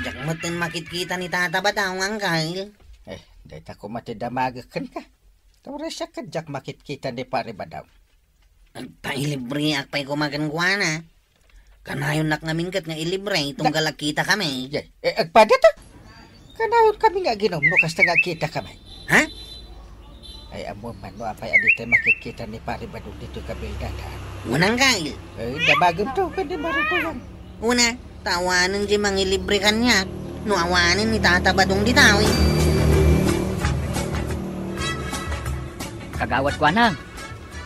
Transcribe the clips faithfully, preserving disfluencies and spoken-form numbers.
Diak metten makitkita ni Tata Badong, Angkel. Eh, dayta koma ti damagek kenka. Ta uray siak ket diak makitkita ni Pare Badong. Agpailibreak pay koma kenkuana. Kanayonnak ngamin ket nga ilibre, tunggal agkitakami. Ye, eh, agpadata? Kanayonkami nga aginum no kasta nga agkitakami. Ha? Ay, ammom man no apay a ditay makitkita ni Pare Badong ditoy kabildada. Wen, Angkel. Eh, damagem to, ken di marutuyan. Una, ta awanen di mangilibre kaniak, no awanen ni Tata Badong dita, eh. Kagawad Kuanang.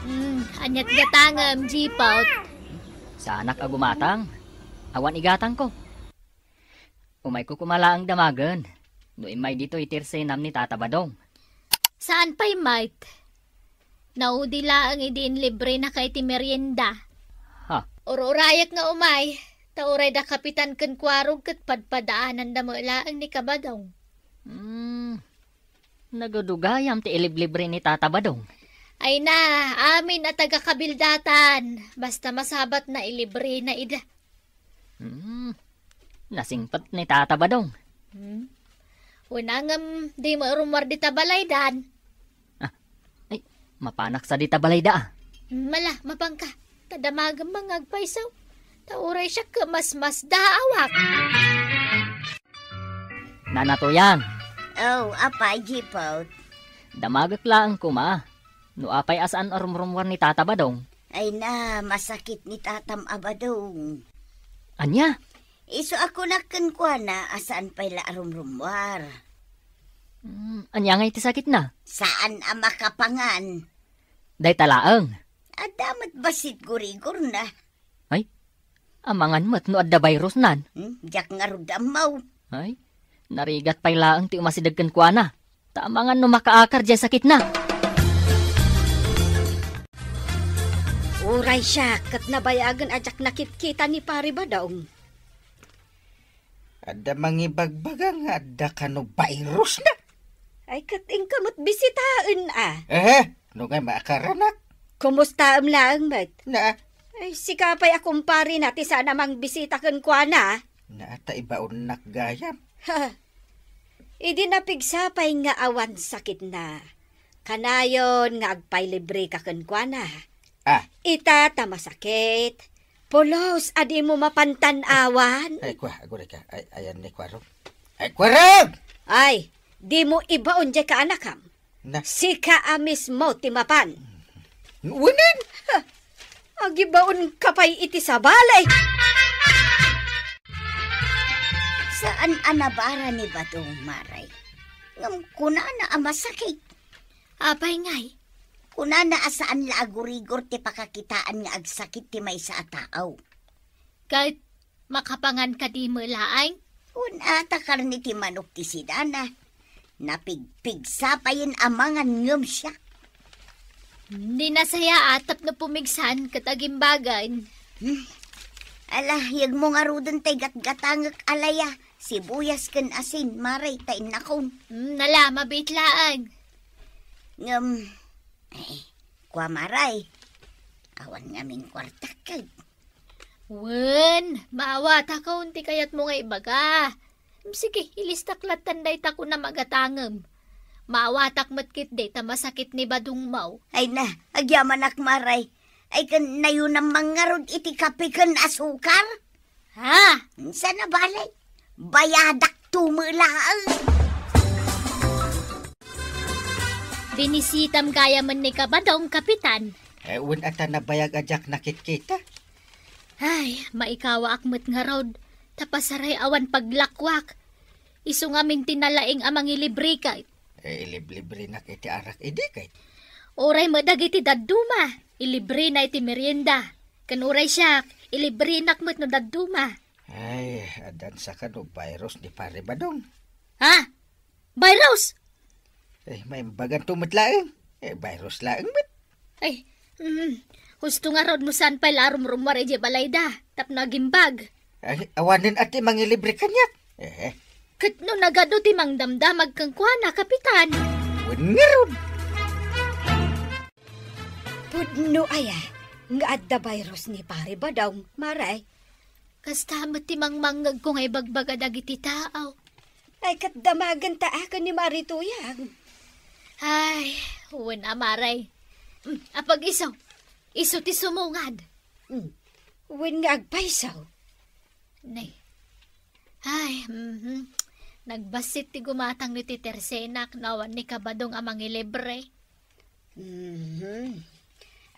Hmm, aniat gatangem, Jipot? Saanak a gumatang. Awan igatangko. Umayko koma laeng damagen no immay ditoy ti irsenam ni Tata Badong. Saan pay met? Naudi laeng idi inlibrenaka iti merienda. Ha? Ur-urayek nga umay, ta uray da Kapitan ken Kuarog ket padpadaananda met laeng ni Kabadong. Hmm, nagudugayam ti iliblibre ni Tata Badong. Ay na, amin a taga-kabildatan, basta masabatna ilibrena ida. Hmm. Nasingpet ni Tata Badong. Hmm. Wen, ngem dimo rummuar dita balaydan. Ah, ay, mapanak sa dita balayda, ah. Hmm, mala, mapanka. Ta damagem nga agpayso. Ta uray siak ket masmasda awak. Nana Tuyang. Oh, apay, Jipot? Damagek laeng koma. No apay a saan a rumrummuar ni Tata Badong? Ay na, masakit ni Tatam a Badong. Ania? Isu a kunak kenkuana a saan pay la a rumrummuar. Mm, ania ngay ti sakitna? Saan a makapangan. Dayta laeng. Adda met bassit gurigorna. Ay, amangan met no adda virusnan. Hmm, diak ngarud ammo. Ay, narigat pay laeng ti umasideg kenkuana. Ta amangan no makaakar diay sakitna. Uray siak, ket nabayagen a diak nakitkita ni Pare Badong. Adda mangibagbaga nga adda kano virusna. Ay, ket inka met bisitaen, a. Eh, no ngay maakaranak? Kumustaem laeng met? Na? Ay, sika pay a kumparena ti saan a mangbisita kenkuana. Na, ta ibaonnak gayam. Ha. Idi napigsa pay nga awan sakitna, kanayon nga agpailibreka kenkuana. Ah. Ita ta masakit, pulos a dimo mapan tan-awan. Ay, kua, aguray ka. Ay, ayan ni Kuarog. Ay, Kuarog! Ay, dimo ibaon diay kaanakam. Na? Sika a mismo ti mapan. Unen? Ha, agibaonka pay iti sabali. Saan a nabara ni Badong, Mare. Ngem kunana a masakit. Apay ngay? Kunana a saan la a gurigor ti pakakitaan nga agsakit ti maysa a tao. Ket makapangan kadi met laeng? Wen a, ta karne ti manok ti sidana. Napigpigsa payen a mangan ngem siak. Di nasayaat tapno pumigsan ket agimbagen. Hmm. Ala, yegmo ngaruden tay gatgatangek a laya, sibuyas ken asin, Mare, ta innakon. Hmm, nala, mabiit laeng. Ngem, eh, kua, Mare, awan ngamin kuartak ket. Wen, maawatakon ti kayatmo nga ibaga. Sige, ilistak lattan dayta kunam a gatangem. Maawatak met ketdi ta masakit ni badongmo. Ay na, agyamanak, Mare. Ay, ken nayonam man ngarud iti kape ken asukar? Ha? Saan a bale? Bayadak to met laeng. Binisitam gayamen ni Kabadong, Kapitan. Eh, wen a ta nabayag a diak nakitkita. Ay, maikawaak met ngarud, ta pasaray awan paglakwak. Isu ngamin ti nalaing a mangilibre ket. Eh, iliblibrenak iti arak idi ket. Uray met dagiti dadduma, ilibrena iti merienda. Ken uray siak, ilibrenak met no dadduma. Ay, addan saka no virus ni Pare Badong. Ha? Virus? Eh, maimbagan to met laeng. Eh, virus laeng met. Ay, mm, husto ngarud no saan pay la a rumrummuar idiay balayda, tapno agimbag. Ay, awanen a ti mangilibre kaniak. Eh. Ket no nagadu ti mangdamdamag kenkuana, Kapitan? Wen ngarud. Pudno aya nga adda virus ni Pare Badong, Mare? Kasta met ti mangmangngegko nga ibagbaga dagiti tao. Ay, ket damagenta a ken ni Mari Tuyang. Ay, wen a, Mare. Mm, apag isu. Isu ti sumungad. Mm. Wen nga agpayso. Nay. Ay, mhm. Nagbassit ti gumatang ni Titersenak no awan ni Kabadong a mangilibre. Mhm.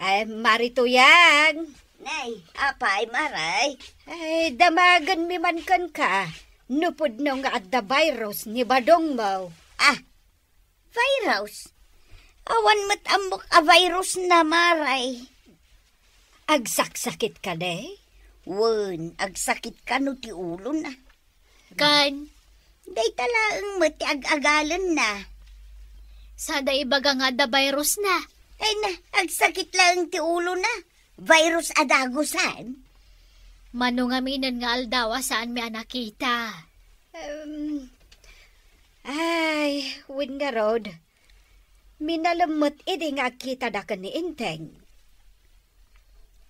Ay, Mari Tuyang. Nay, apay, Maray? Ay, damagenmi man kenka. No pudno nga adda virus ni badongmo. Ah, virus? Awan met ammok a virus na, Maray. Agsaksakitka, ne? Wen, agsakit kano ti ulona. Kan? Dayta laeng met ti ag-agalenna. Sada ibaga nga adda virus na. Ay na, agsakit laeng ti ulona. Virus a dagusan. Mano ngamin nga aldaw a saanmi a nakita? Em, ay, wen ngarud. Minalem met idi nga agkitada ken ni Enteng.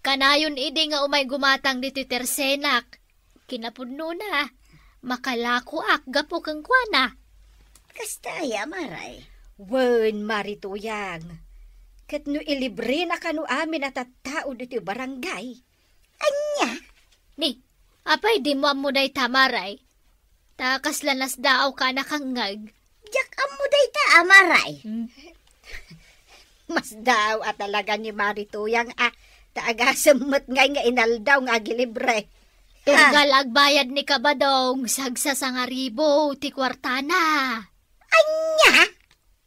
Kanayon idi nga umay gumatang ditoy tersenak. Kinapudnona, makalakoak gapu kenkuana. Kasta aya, Maray? Wen, Mari Tuyang. Ket no ilibrena kano amin a tattao ditoy barangay. Ania? Ni, apay dimo ammo dayta, Maray? Ta kasla nasdaaw ka a nakangngeg. Diak ammo dayta, a, Maray. Hmm. Masdaaw a talaga ni Mari Tuyang a, ta agasem met ngay nga inaldaw nga agilibre. Tunggal agbayad ni Kabadong, sagsasangaribo ti kuartana. Ania?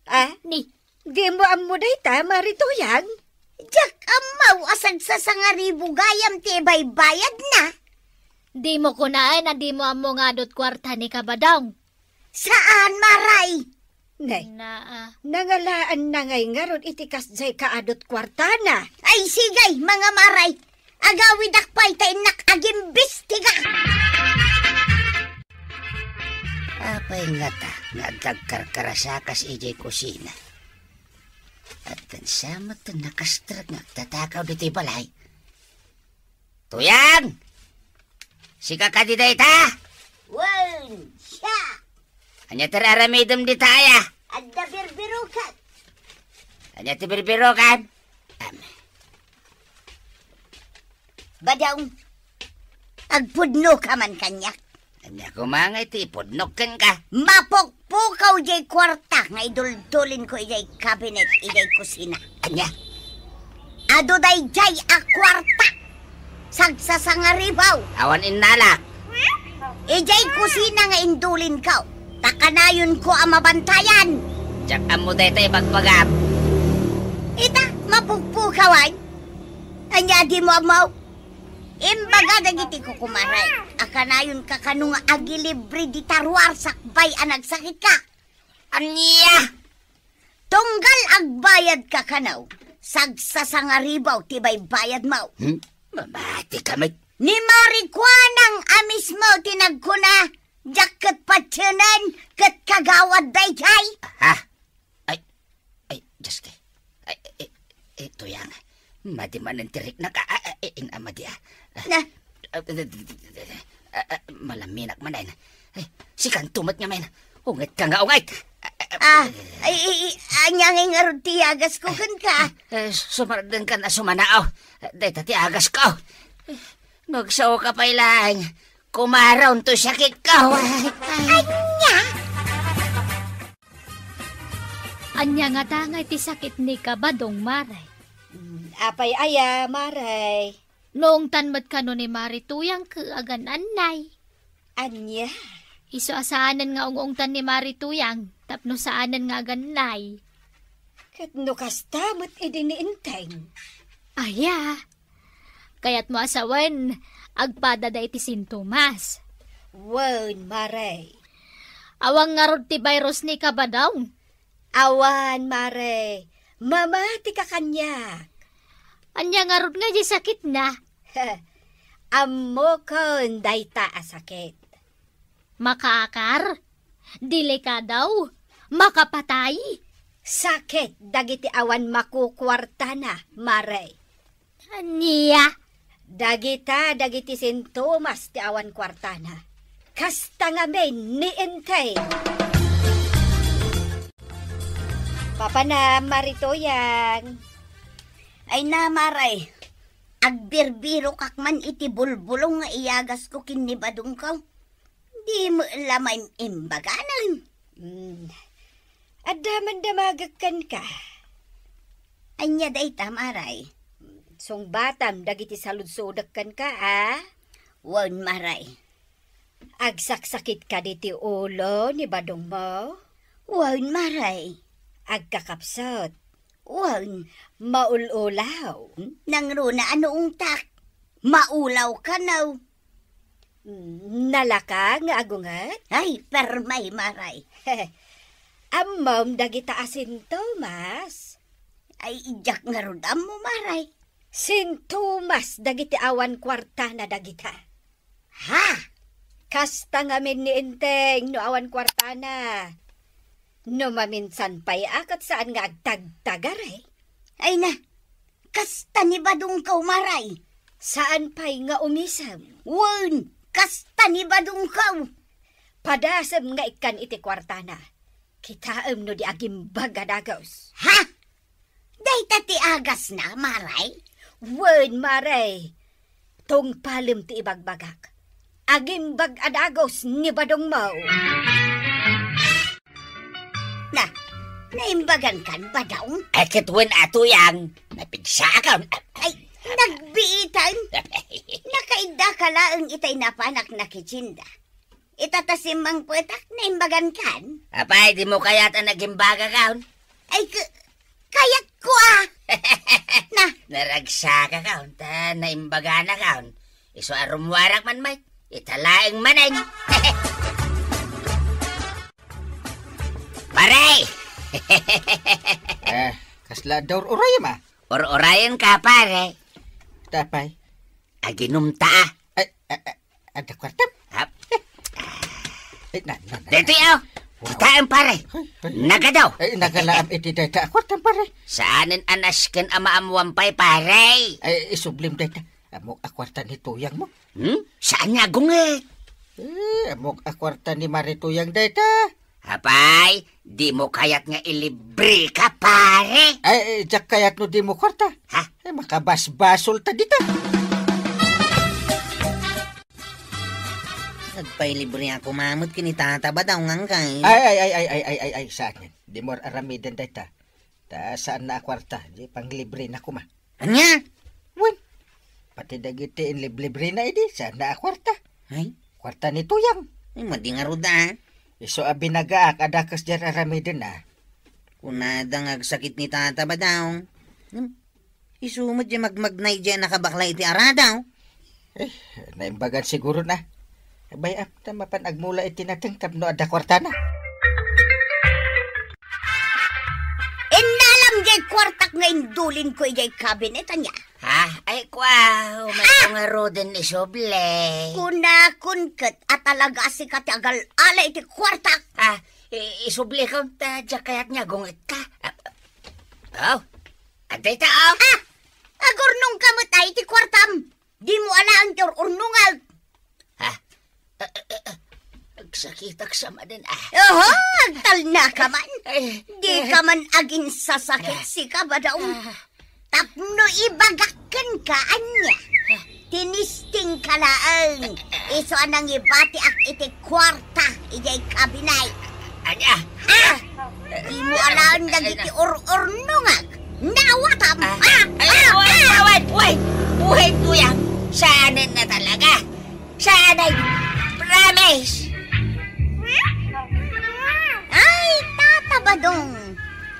Ah? Ni? Dimo ammo dayta, Mari Tuyang? Diak ammo a sagsasangaribo gayam ti ibaybayadna. Dimo kunaen a dimo ammo nga adut kuarta ni Kabadong. Saan, Maray? Nay, naa. Nangalaanna ngay ngarud iti kasdiay kaadut kuartana. Ay, sige, mga Maray. Agawidak pay ta innak agimbestiga. Apay ngata nga agkarkarasakas idiay kusina? Addan sa met ti nakastrek nga agtatakaw ditoy balay? Tuyang! Sika kadi dayta? Wen, siak. Ania ti ar-aramidem dita aya? Adda birbirokan. Ania ti birbirokan? Am. Badong, agpudno ka man kaniak. Ania koma nga iti ipudnok kenka? Mapukpukaw jay kuarta nga iduldulinko idiay kabinet idiay kusina. Ania? Adu dayjay a kuarta. Sagsasangaribaw. Awan innalak. Idiay kusina nga indulinko. Ta kanayonko a mabantayan. Diak ammo dayta ibagbagam. Ita, mapukpukawan. Ania dimo ammo? Imbaga dagiti kukumaray a kanayonka kano nga agilibre dita ruar sakbay a nagsakitka. Ania? Tunggal agbayadka kano, sagsasangaribaw ti baybayadmo. Hmm? Mamati ka met. Ni Maricuanang a mismo ti nagkuna, diak ket patienen ket kagawad dayjay. Ha? Ay, ay, Diyos ko. Ay, ay, ay, Tuyang. Madi manen ti riknak. Ah, ah, ah, in-, ah, madi, ah. Na? Ah, ah, ah, malaminak manen. Ay, sikanto met ngamin. Ungetka nga unget. Ah, ah, ah, ay, ay, ay, ania ngay ngarud ti agasko kenka? Eh, sumardengkan a sumanao. Dayta ti agasko. Nagsaoka pay laeng. Kumaraw to sakitko. Ay, ay. Ania? Ania ngata nga iti sakit ni Kabadong, Maray? Mm, apay aya, Maray? Naungtan met kano ni Mari Tuyang ket agan-annay. Ania? Isu a saanen nga ung-ungtan ni Mari Tuyang tapno saanen nga agan-annay. Ket no kasta met idi ni Enteng? Aya, kayatmo a sawen, agpadada iti sintomas. Wen, Mare. Awan ngarud ti virus ni Kabadong? Awan, Mare. Mamatika kaniak. Ania ngarud nga di sakitna? Ammokon dayta a sakit. Makaakar? Delikado? Makapatay? Sakit dagiti awan makukuartana, Mare. Ania? Dagita dagiti sintomas ti awan kuartana. Kasta ngamin ni Enteng. Papanam, Mari Tuyang. Ay na, Mare. Agbirbirokak man iti bulbulong nga iyagasko ken ni Badongko. Di met la maim-imbaganen. Hmm. Adda man damagek kenka. Ania dayta, Mare? Sungbatam dagiti saludsodek kenka, a? Wen, Mare. Agsaksakitka diti ulo ni Badongmo? Wen, Mare. Agkakapsut? Wen. Maul-ulaw? Nangruna a naungtak. Maulaw kano. Nalaka nga agunget? Ay, permay, Mare. Ammom dagita a sintomas? Ay, diak ngarud ammo, Mare. Sintomas dagiti awan kuartana dagita. Ha? Kasta ngamin ni Enteng no awan kuartana. No maminsan pay a ket saan nga agtagtagar, eh. Ay na, kasta ni Badongko, Mare. Saan pay nga umisem? Wen, kasta ni Badongko. Padasem nga ikkan iti kuartana. Kitaem no di agimbag a dagus. Ha? Dayta ti agasna, Mare? Wen, Mare. Tungpalem ti ibagbagak. Agimbag a dagus ni Badongmo. Na, naimbagankan, Badong? Ay, ket wen a, Tuyang. Napigsakan. Ay, nagbiitan. Nakaidda ka laeng itay napanak nakitsinda. Ita ta simmangpetak, naimbagankan? Apay, dimo kayat a nagimbagakon? Ay, k-, kayatko, a. Na. Naragsakakon, ta naimbaganakon. Isu a rummuarak man met, ita laeng manen. Pare! Eh, kasla adda ur-urayem, a? Ur-urayenka, pare. Apay? Aginumta, a. Ay, a, a, adda kuartam? Hap. Ay, na, na, na. Daytoy, o. Wow. Kitaem, pare. Ay, ay. Nagadaw. Ay, nagalaam iti dayta a kuartam, pare. Saanen a nasken a maammoan pay, pare. Ay, isublim dayta. Ammok a kuarta ni Tuyangmo. Hmm? Saan nga agunget? Eh, ammok a kuarta ni Mari Tuyang dayta. Apay, dimo kayat nga ilibreka, pare? Ay, eh, diak kayat no dimo kuarta. Ha? Eh, makabasbasolta dita. Agpailibreak koma met ken ni Tata Badong, ngangkay. Ay, ay, ay, saan. Dimo ar-aramiden dayta. Ta saanna a kuarta, di panglibrena koma. Ania? Wen, pati dagiti inliblibrena idi, saanna a kuarta. Ay? Kuarta ni Tuyang. Ay, madi ngarud, a. Isu a binagaak a dakes di ar-aramiden, a. Kunada nga agsakit ni Tata Badong. Hmm? Isu met di magmagna idi a nakabakla iti aradaw. Eh, naimbagan siguro na. Bay-am, ta mapan agmula iti nateng tapno adda kuartana. Innalam jay kuartak nga indulinko ijay kabinet, ania? Ha? Ay, kua, umayko ngaruden isubli. Kunakon ket a talaga a sika ti agal-ala iti kuartak. Ha? I-, isublika, ta diak kayat nga agungetta. Oh, adda ita, oh. Ah! Agurnongka met ay iti kuartam. Dimo alaen ti ur-urnongak. Ha? Eh, eh, eh, eh. Agsakitak sa manen, a. Oho, agtalnaka man. Ay. Dika man aginsasakit, sika, Badong. Ah. Tapno ibagak kenka, ania? Tinistingka laeng. Isu a nangibatiak iti kuarta idiay kabinet. Ania? Ah! Dimo alaen dagiti ur-urnongak. Naawatam. Ah! Ah! Ay, ah! Wait, ah! Wait, wait, wait, Tuyang. Saanen na talaga. Saanen. Promise. Ay, Tata Badong.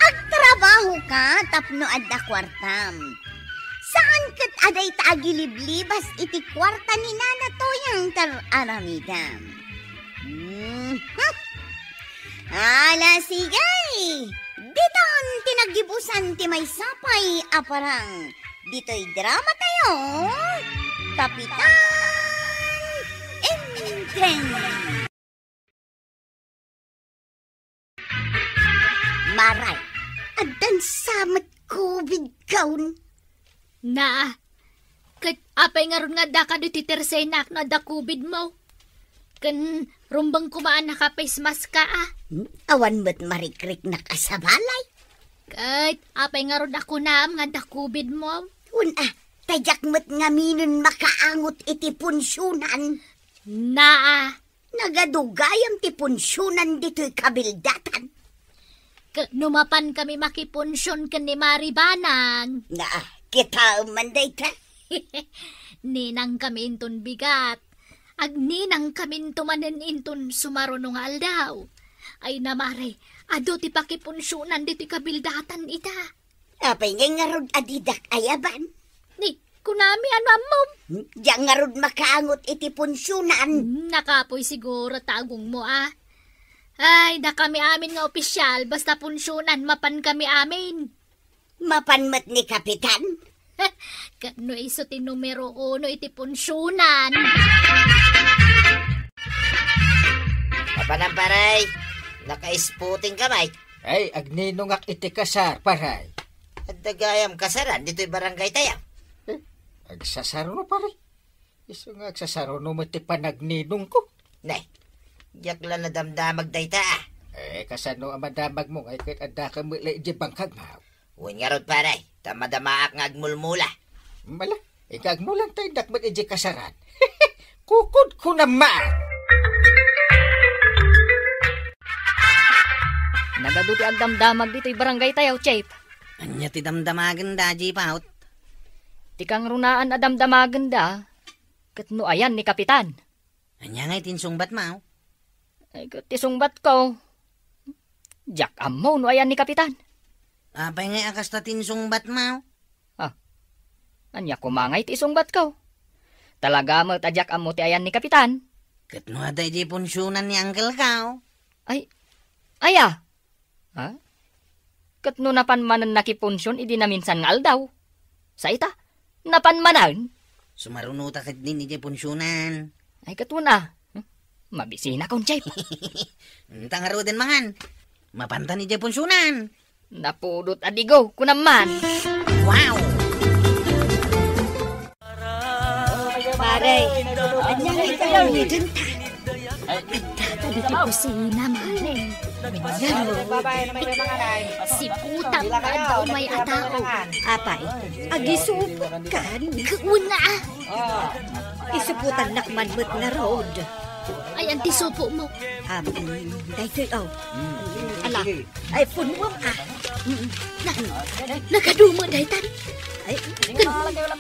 Agtrabahoka tapno adda kuartam. Saan ket a dayta agiliblibas iti kuarta ni Nana Tuyang ti ar-aramidem. Mhm. Ala, sige. Ditan ti naggibusan ti maysa pay a parang. Ditoy drama tayo, Kapitan Enteng. Maray, addan sa met COVID kaon. Na, Ket apay ngarud nga adda kadi ti tersenak no adda COVID mo? Ken rumbeng koma a naka-face mask ka, a? Hmm? Awan met marikriknak a sabalay. Ket apay ngarud a kunam nga adda COVID mo? Wen a, ta diak met ngaminen makaangot iti punsionan. Naa. Nagadu gayam ti punsionan ditoy kabildatan. Ket no mapan kami makipunsion ken ni Mari Banang. Nga, kitaem man dayta. Ninang kami inton bigat. Agninang kami into manen inton sumaruno nga aldaw. Ay na, Mare, adu ti pakipunsionan ditoy kabildatan ita. Apay ngay ngarud a didak ayaban? Ni, kunami, ano ammom? Hmm, diak ngarud makaangot iti punsionan. Hmm, nakapoy siguro tagong mo, a. Ay, dakami amin nga opisyal, basta punsionan, mapan kami amin. Mapan met ni Kapitan? Ket no isu ti numero uno iti punsionan. Mapanan, pare. Naka-isputing ka, bay. Ay, agninongak iti kasar, pare. Adda gayam kasaran ditoy barangay tayo. Eh, agsasarno, pare. Isu nga agsasarno met ti panagninongko. Ne, diak la nadamdamag dayta, a. Eh, kasano a madamagmo nga ket adda ka met la iti bangkag, maw? Wen ngarud, pare, ta madamaak nga agmulmula. Mala, igagmulan tayo dakmat iti kasaran. Kukud ko naman! Nagadu ti agdamdamag ditoy barangay tayo, Chief. Ania ti damdamagenda, Chief Out? Ti kangrunaan a damdamagenda, ket no ayan ni Kapitan. Ania ngay ti insungbat mo? Ay, ket ti sungbat ko, diak ammo no ayan ni Kapitan. Apay ngay a kasta ti insungbat mo? Ah, ania koma ngay ti isungbat ko? Talaga met a diak ammo ti ayan ni Kapitan. Ket no adda idiay punsionan ni uncle ko? Ay, aya? Ha? Ket no napan manen nakipunsion idi naminsan nga aldaw? Sa ita, napan manen? Sumaruno ta ket din idiay punsionan. Ay, ket wen a. Hmm? Mabisina kon, Chief. Enta ngaruden mangan. Mapantan idiay punsionan. Napudot a digo, kunam man. Wow! Pare, ania nga ikaw ngidenta? Adda ditoy kusina, Mare. Wen ngarud, isupotam nga adda umay a tao. Apay, agisupotkan? Wen nga, a. Isupotannak man met ngarud. Ayan ti supo mo. Um, daytoy, o. Ala, ay, punwam, a. Mm. Na, nagadu met daytan. Ay, ken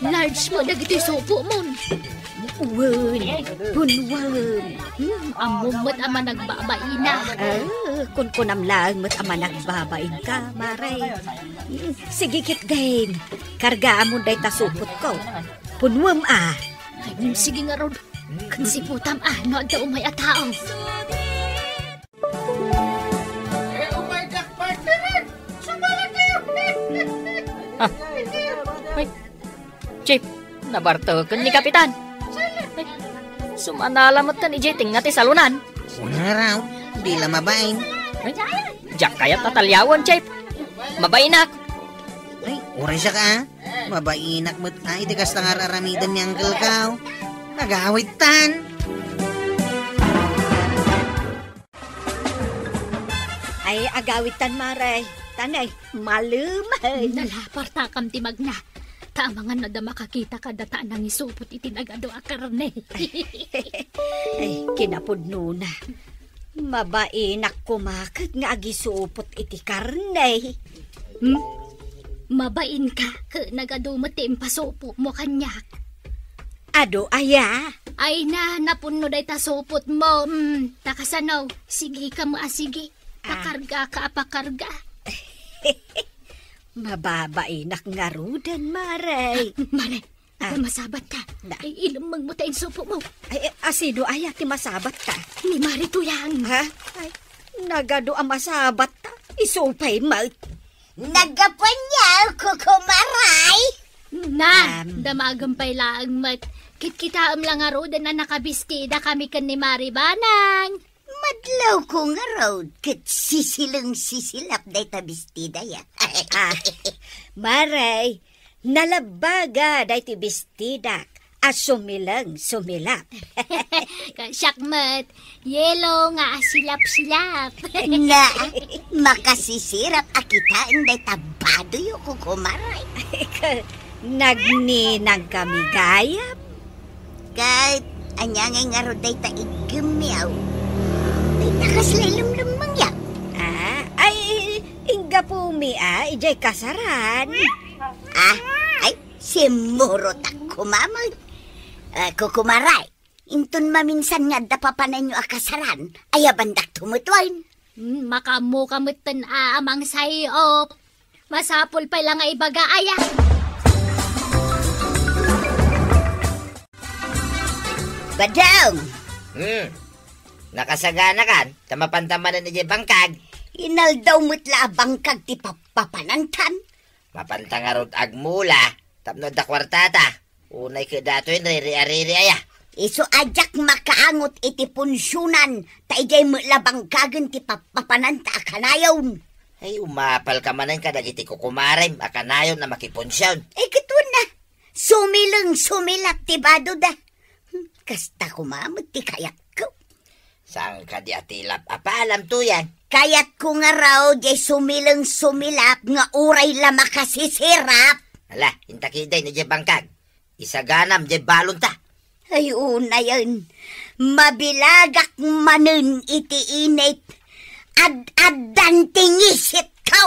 large met dagitoy supo mon. Wen, punwam. Hmm, ammom met a managbabaina. Ah, kunkunam laeng met a managbabainka, Mare. Hmm, sige ketdin. Kargaamon dayta supotko. Punwam, a. Ay, hmm, sige ngarud. Ken siputam, a, no adda umay a tao. Ah, ay, Chief, nabarteken ni Kapitan. Ay, sumanala met ken idiay tengnga ti salonan. Wen ngarud, di la mabain. Ay, diak kayat a taliawen, Chief. Mabainak. Ay, uray siak, a. Mabainak met, a, iti kasta nga ar-aramiden ni uncle ko. Agawidtan. Ay, agawidtan, Mare. Tanay, malumen. Nalapartakam ti magna. Ta amangan no adda makakita kadata a nangisupot iti nagadu a karne. Ay, kinapudnona. Mabainak koma ket nga agisupot iti karne. Hmm? Mabainka ket nagadu met ti impasupo mo kaniak. Adu aya? Ay na, napunno dayta supot mo. Hmm, ta kasano? Sige ka mo a sige. Ah. Pakarga ka a pakarga. Mababainak ngaruden, Mare. Ah, Mare, ah, masabat ka. Na. Ay, ilemmeng mo ta insupo mo. Ay, eh, asino aya ti masabat ka? Ni Mare Tuyang. Ha? Ay, nagadu a masabat ta. Isupay met. Naggapuanyo, kukumaray. Na, um, damagem pay laeng met. Kitkitaem la ngaruden a nakabistida kami ken ni Mare Banang. Madlaw ko ngarud ket sisileng-sisilap dayta bestida ya. Ah, Mare, Nalabbaga daytoy bestidak a sumileng-sumilap. Siak met, yelo nga asilap-silap. Na, makasisirap a kitaen dayta badoyo, kukumaray. Nagninang kami gayam. Ket ania ngay ngarud dayta iggemmi, aw? Dayta kasla ilemlemmeng, ya? Ah, ay, inggapumi, ah, idiay kasaran. Ah, ay, simmurot a kumamag. Ah, kukumaray, inton maminsan nga adda papananyo a kasaran, ayabandak tumutuen. Hmm, makaammo ka metten a amang say-op. Masapul pay la nga ibaga, aya. Badong! Hmm. Nakasaganakan, ta mapanta manen idiay bangkag. Inaldaw met la a bangkag ti papapanantan. Mapanta ngarud agmula, tapno adda kuartata. Unay ket datoy, riri-ariri aya. Isu a diak makaangot iti punsionan, ta idiay met la bangkagen ti papapananta a kanayon. Ay, umapal ka manen kadagiti kukumarem a kanayon a makipunsion. Ay, ket wen a, sumileng-sumilap ti badoda. Hmm, kasta koma met ti kayatko. Saan kadi a tilap a paalam tuyan? Kayatko ngarud, diay sumileng-sumilap nga uray la makasisirap. Ala, inta ketdi idiay bangkag. Isaganam diay balonta. Ay, unayen, mabilagak manen iti init. Ad-addan ti ngisitko.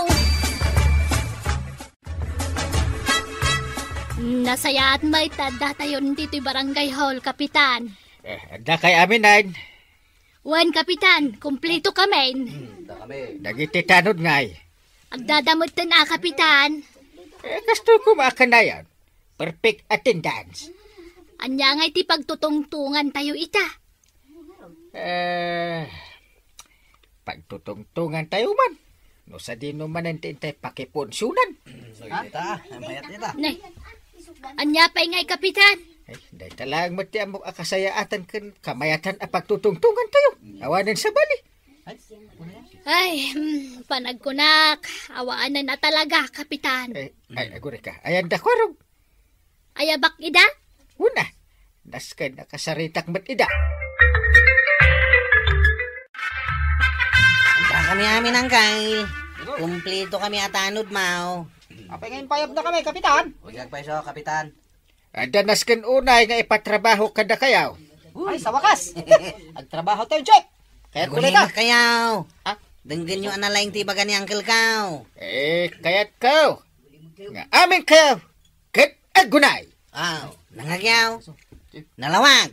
Nasayaat met ta addatayon ditoy barangay hall, Kapitan. Eh, adda kay amin, ay? Wen, Kapitan, kumpleto kamin. Hmm, adda kami. Dagiti tanod ngay? Agdada metten a, Kapitan. Eh, kastoy koma a kanayon. Perfect attendance. Ania ngay ti pagtutungtungan tayo ita? Eh, pagtutungtungan tayo man. No sadino manen ti intay pakipunsionan. So, ita, mayat ita. Nay, ania pay ngay, Kapitan? Ay, dayta laeng met ti ammok a kasayaatan ken kamayatan a pagtutungtungan tayo. Awanen sabali. Ay, hmm, panagkunak, awanen a talaga, Kapitan. Eh, ay, agurika. Ayan da, kwarog. Ayabak ida? Una, nasken a kasaritak met ida. Ita kami amin, angkay. Kumplito kami a tanod, maw. Apay nga impayab na kami, Kapitan? Huwag agpayso, Kapitan. Adda nasken unay nga ipatrabaho kadakayaw. Ay, sa wakas. Agtrabaho tayo, Jack. Kaya kulay ka. Kayaw. Ha? Denggenyo a nalaing ti ibaga ni Uncle kaw. Eh, kayat kaw. Nga amin kayaw. Ket agunay. Aw, nangagyaw. Nalawag.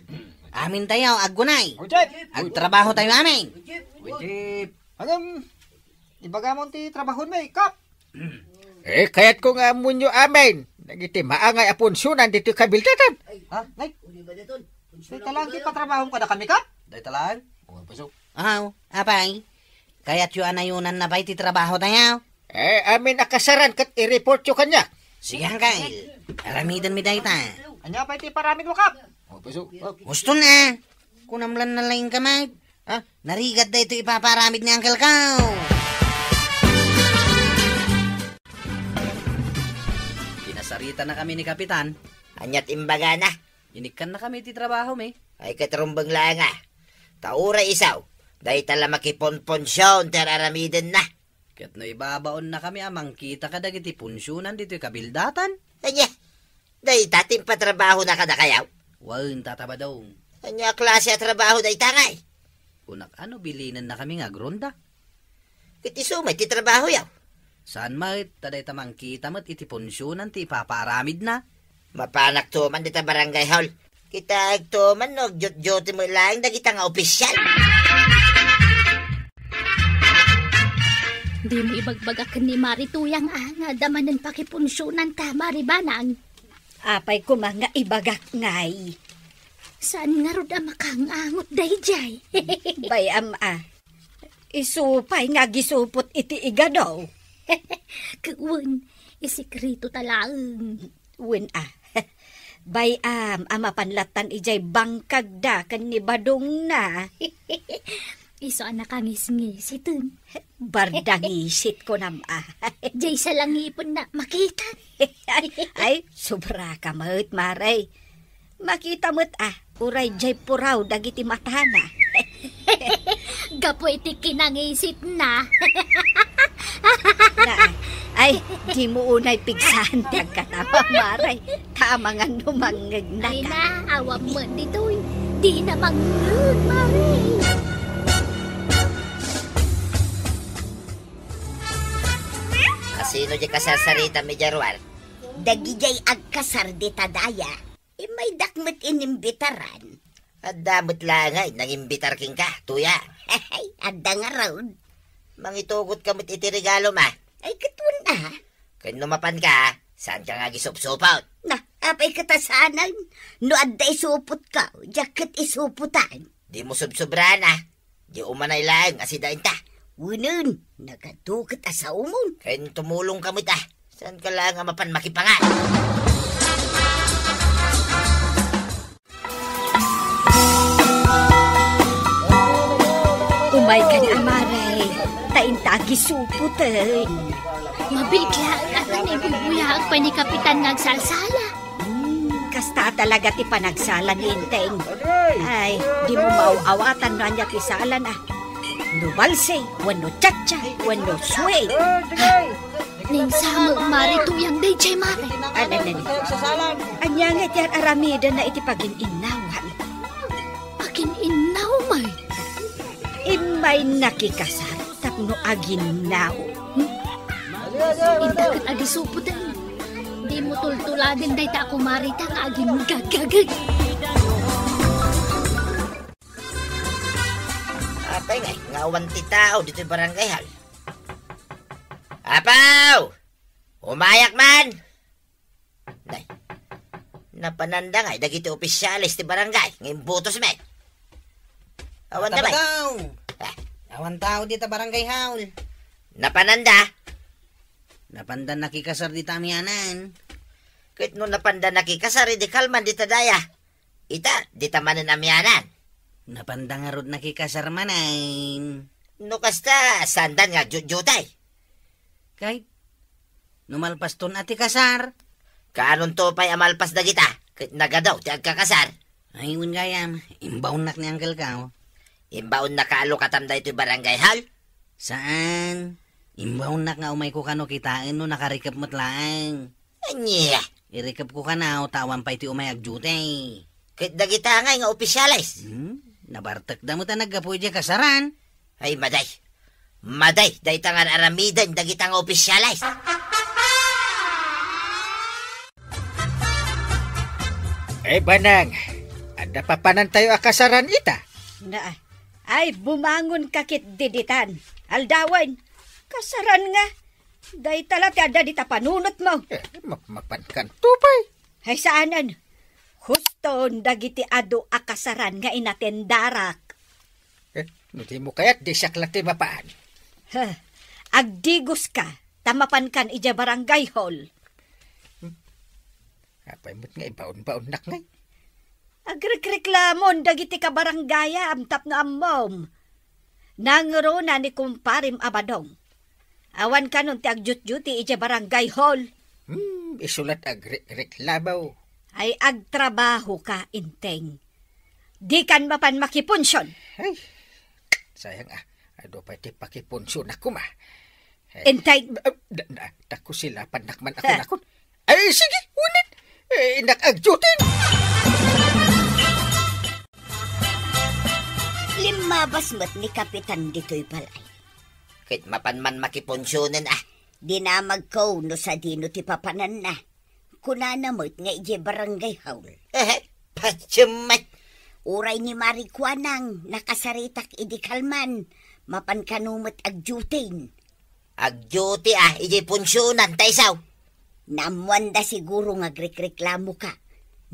Amin tayo, agunay. O, Jeff. Agtrabaho tayo amin. O, Jeff. Agam, ibaga mo ti trabahon mo, eh, Kap. Eh, kayat ko nga ammonyo amin. Dagiti maangay a punsionan ditoy kabildatan. Ha? Nay? Dayta lang ti patrabahom kadakami, Kap? Dayta lang? O, pasok. Aw, apay. Kayatyo a nayunanna pay ti trabaho tayo? Eh, amin a kasaran ket i-reportyo kaniak. Sige, angkel. Aramidenmi dayta. Ania pay ti paramidmo, Kap? O, pasok. Gusto na. Kunam lan nalaing ka, Mike. Ha? Narigat daytoy ipaparamid ni Uncle kaw. Kinasarita na kami ni Kapitan. Aniat imbagana? Inikkan na kami ti trabaho mi. Ay, ket rumbeng laeng a. Ta uray isu, dayta la makipunpunsion ti ar-aramiden na. Ket no ibabaon na kami a mangkita kadagiti punsionan ditoy kabildatan. Ania? Dayta ti impatrabaho na kadakayaw? Wen, Tata Badong. Ania klase a trabaho dayta ngay? Kunak a no bilinen na kami nga agronda. Ket isu met ti trabaho yaw? Saan met, ta dayta mangkita met iti punsionan ti ipapaaramid na. Mapanak tuman dita barangay hall. Kita agtuman no agdiotdioti met laeng dagita nga opisyal. Dimo ibagbaga ken ni Mari Tuyang a nga adda manen pakipunsionan ta, Mari Banang. Apay koma nga ibagak ngay? Saan ngarud a makangangot daydiay? Bay-am a. Isu pay nga agisupot iti igado. Wen, isikreto ta laeng. Wen a. Bay-am a mapan lattan idiay bangkagda ken ni Badongna. Isu a nakangisngisiten. Bardangisit kunam a. Diay salangipenna makitan. Ay, sobra ka met, Mare. Makita met a, uray jay puraw dagiti matana. Gapu iti kinangisitna. Na, ay, dimo unay pigsaan ti agkatama, Mare. Tama nga no mangngegna ka. Ay na, awan met ditoy. Di na mangngeg, Mare. Asino di kasarsarita, Media Ruar? Dagijay agkasar dita daya. Immaydak met inimbitaran. Adda met laeng a nangimbitar kenka, Tuya. Adda ngarud. Mangitugot ka met iti regalom a. Ay, ket wen a. Ken no mapan ka, saan ka nga agisupsupot? Na, apay ket a saanen? No adda isupotka, diak ket isupotan. Dimo subsubraan a. Di umanay laeng a sida inta. Wenen, nagadu ket a saomon. Ken tumulong ka met a. Saan ka laeng a mapan makipangan? Umay ka na, Mare. Ta inta agisupoten. Mabiit laeng a ta ni bubuyaag pay ni Kapitan nga agsalsala. Hmm, kasta talaga ti panagsala ni Enteng. Ay, dimo maaw-awatan no ania ti salana. No balse, wenno chacha, wenno swing. Ninsamek, Mare, tuyang dayjay, Mare. Ano, ano, ano? Ania nga ti ar-aramidenna iti pagin-innawan? Pagin-innaw, Mare? Immay nakikasar tapno aginnaw. Hmm? Inta ket agisupoten. Dimo tultuladen dayta a kumarita nga aginggagagag. Apay ngay, nga awan ti tao ditoy barangay hall? Apaw! Umayak man! Nay, napananda ngay dagiti opisyales ti barangay nga imbutos met. Awan da, bay. Tabagaw! Ah. Awan tao dita barangay hall. Napananda? Napanda nakikasar dita amianan. Ket no napanda nakikasar, idi kalman dita daya. Ita, dita manen amianan. Napanda ngarud nakikasar manen. No kasta, saandan nga jutjutay? Kay, no malpaston a ti kasar. Kaanonto pay a malpas dagita, ket nagadu ti agkakasar? Ay, wen gayam, imbaonnak ni Uncle Kao. Imbaonnaka a lukatam daytoy barangay hall? Saan. Imbaonnak nga umayko kano kitaen no nakarikep met laeng. Ania? Irikepko kano ta awan pay ti umay agduty. Ket dagita ngay nga opisyales? Hmm? Nabartekda met a naggapu idiay kasaran. Ay, maday. Maday, dayta nga ar-aramiden dagita nga opisyales. Eh, Banang, adda papanantayo a kasaran ita? Na, ay, bumangon ka ket diditan. Aldawen, kasaran nga. Dayta la ti adda dita panunotmo. Eh, ma-, mapankan to pay. Ay, saanen. Huston dagiti adu a kasaran nga inatendarak. Eh, no dimo kayat, di siak la ti mapan. Huh, agdigoska, ta mapankan idiay barangay hall. Apay met nga ibaon-baonnak ngay? Agrikreklamon dagiti kabarangayam tapno ammom. Nangruna ni kumparem a Badong. Awan kanon ti agjutjuti idiay barangay hall. Hmm, isu la't agrikreklamo. Ay agtrabahoka, Enteng. Dikan mapan makipunsion. Ay, sayang a. Adu pay ti pakipunsionak koma. Eh, Enteng. Ah, da, da, ta kusilapannak man ako. Huh? Nakon. Ay, sige, ulit. Eh, innak agjutin. Limmabas met ni Kapitan ditoy balay. Ket mapan man makipunsionen, ah. Dinamagko no sadino ti papananna. Kunana met nga idiay barangay hall. Eh, patiem met. Uray ni Mari Kuanang, nakasaritak idi kalman. Mapan kano met agjutin. Agduty a, idiay punsionan ta isu. Naammoanda siguro nga agrikreklamoka.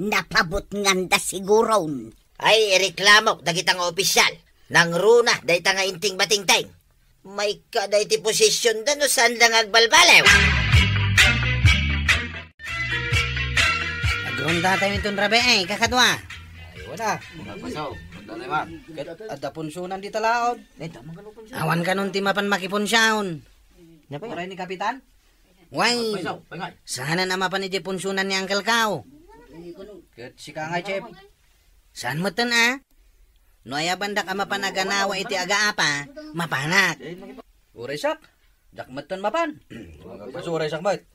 Napabutnganda siguron. Ay, ireklamok dagita nga opisyal. Nangruna dayta nga Enteng Batingteng. Maikka dayta ti posisyonda no saanda nga agbalbaliw. Agronda tayo iton rabii, kakadua. Ay, wala. Ket adda punsionan dita laod. Awan kanon ti mapan makipunsion. Napay? Uray ni Kapitan? Way, saanen a mapan idiay punsionan ni Uncle Kao. Ket sika ngay, Chef. Saan metten a? No aya bandak a mapan a ganawa iti agaapa, mapanak. Uray sak. Diak metten mapan. Basta uray sak met.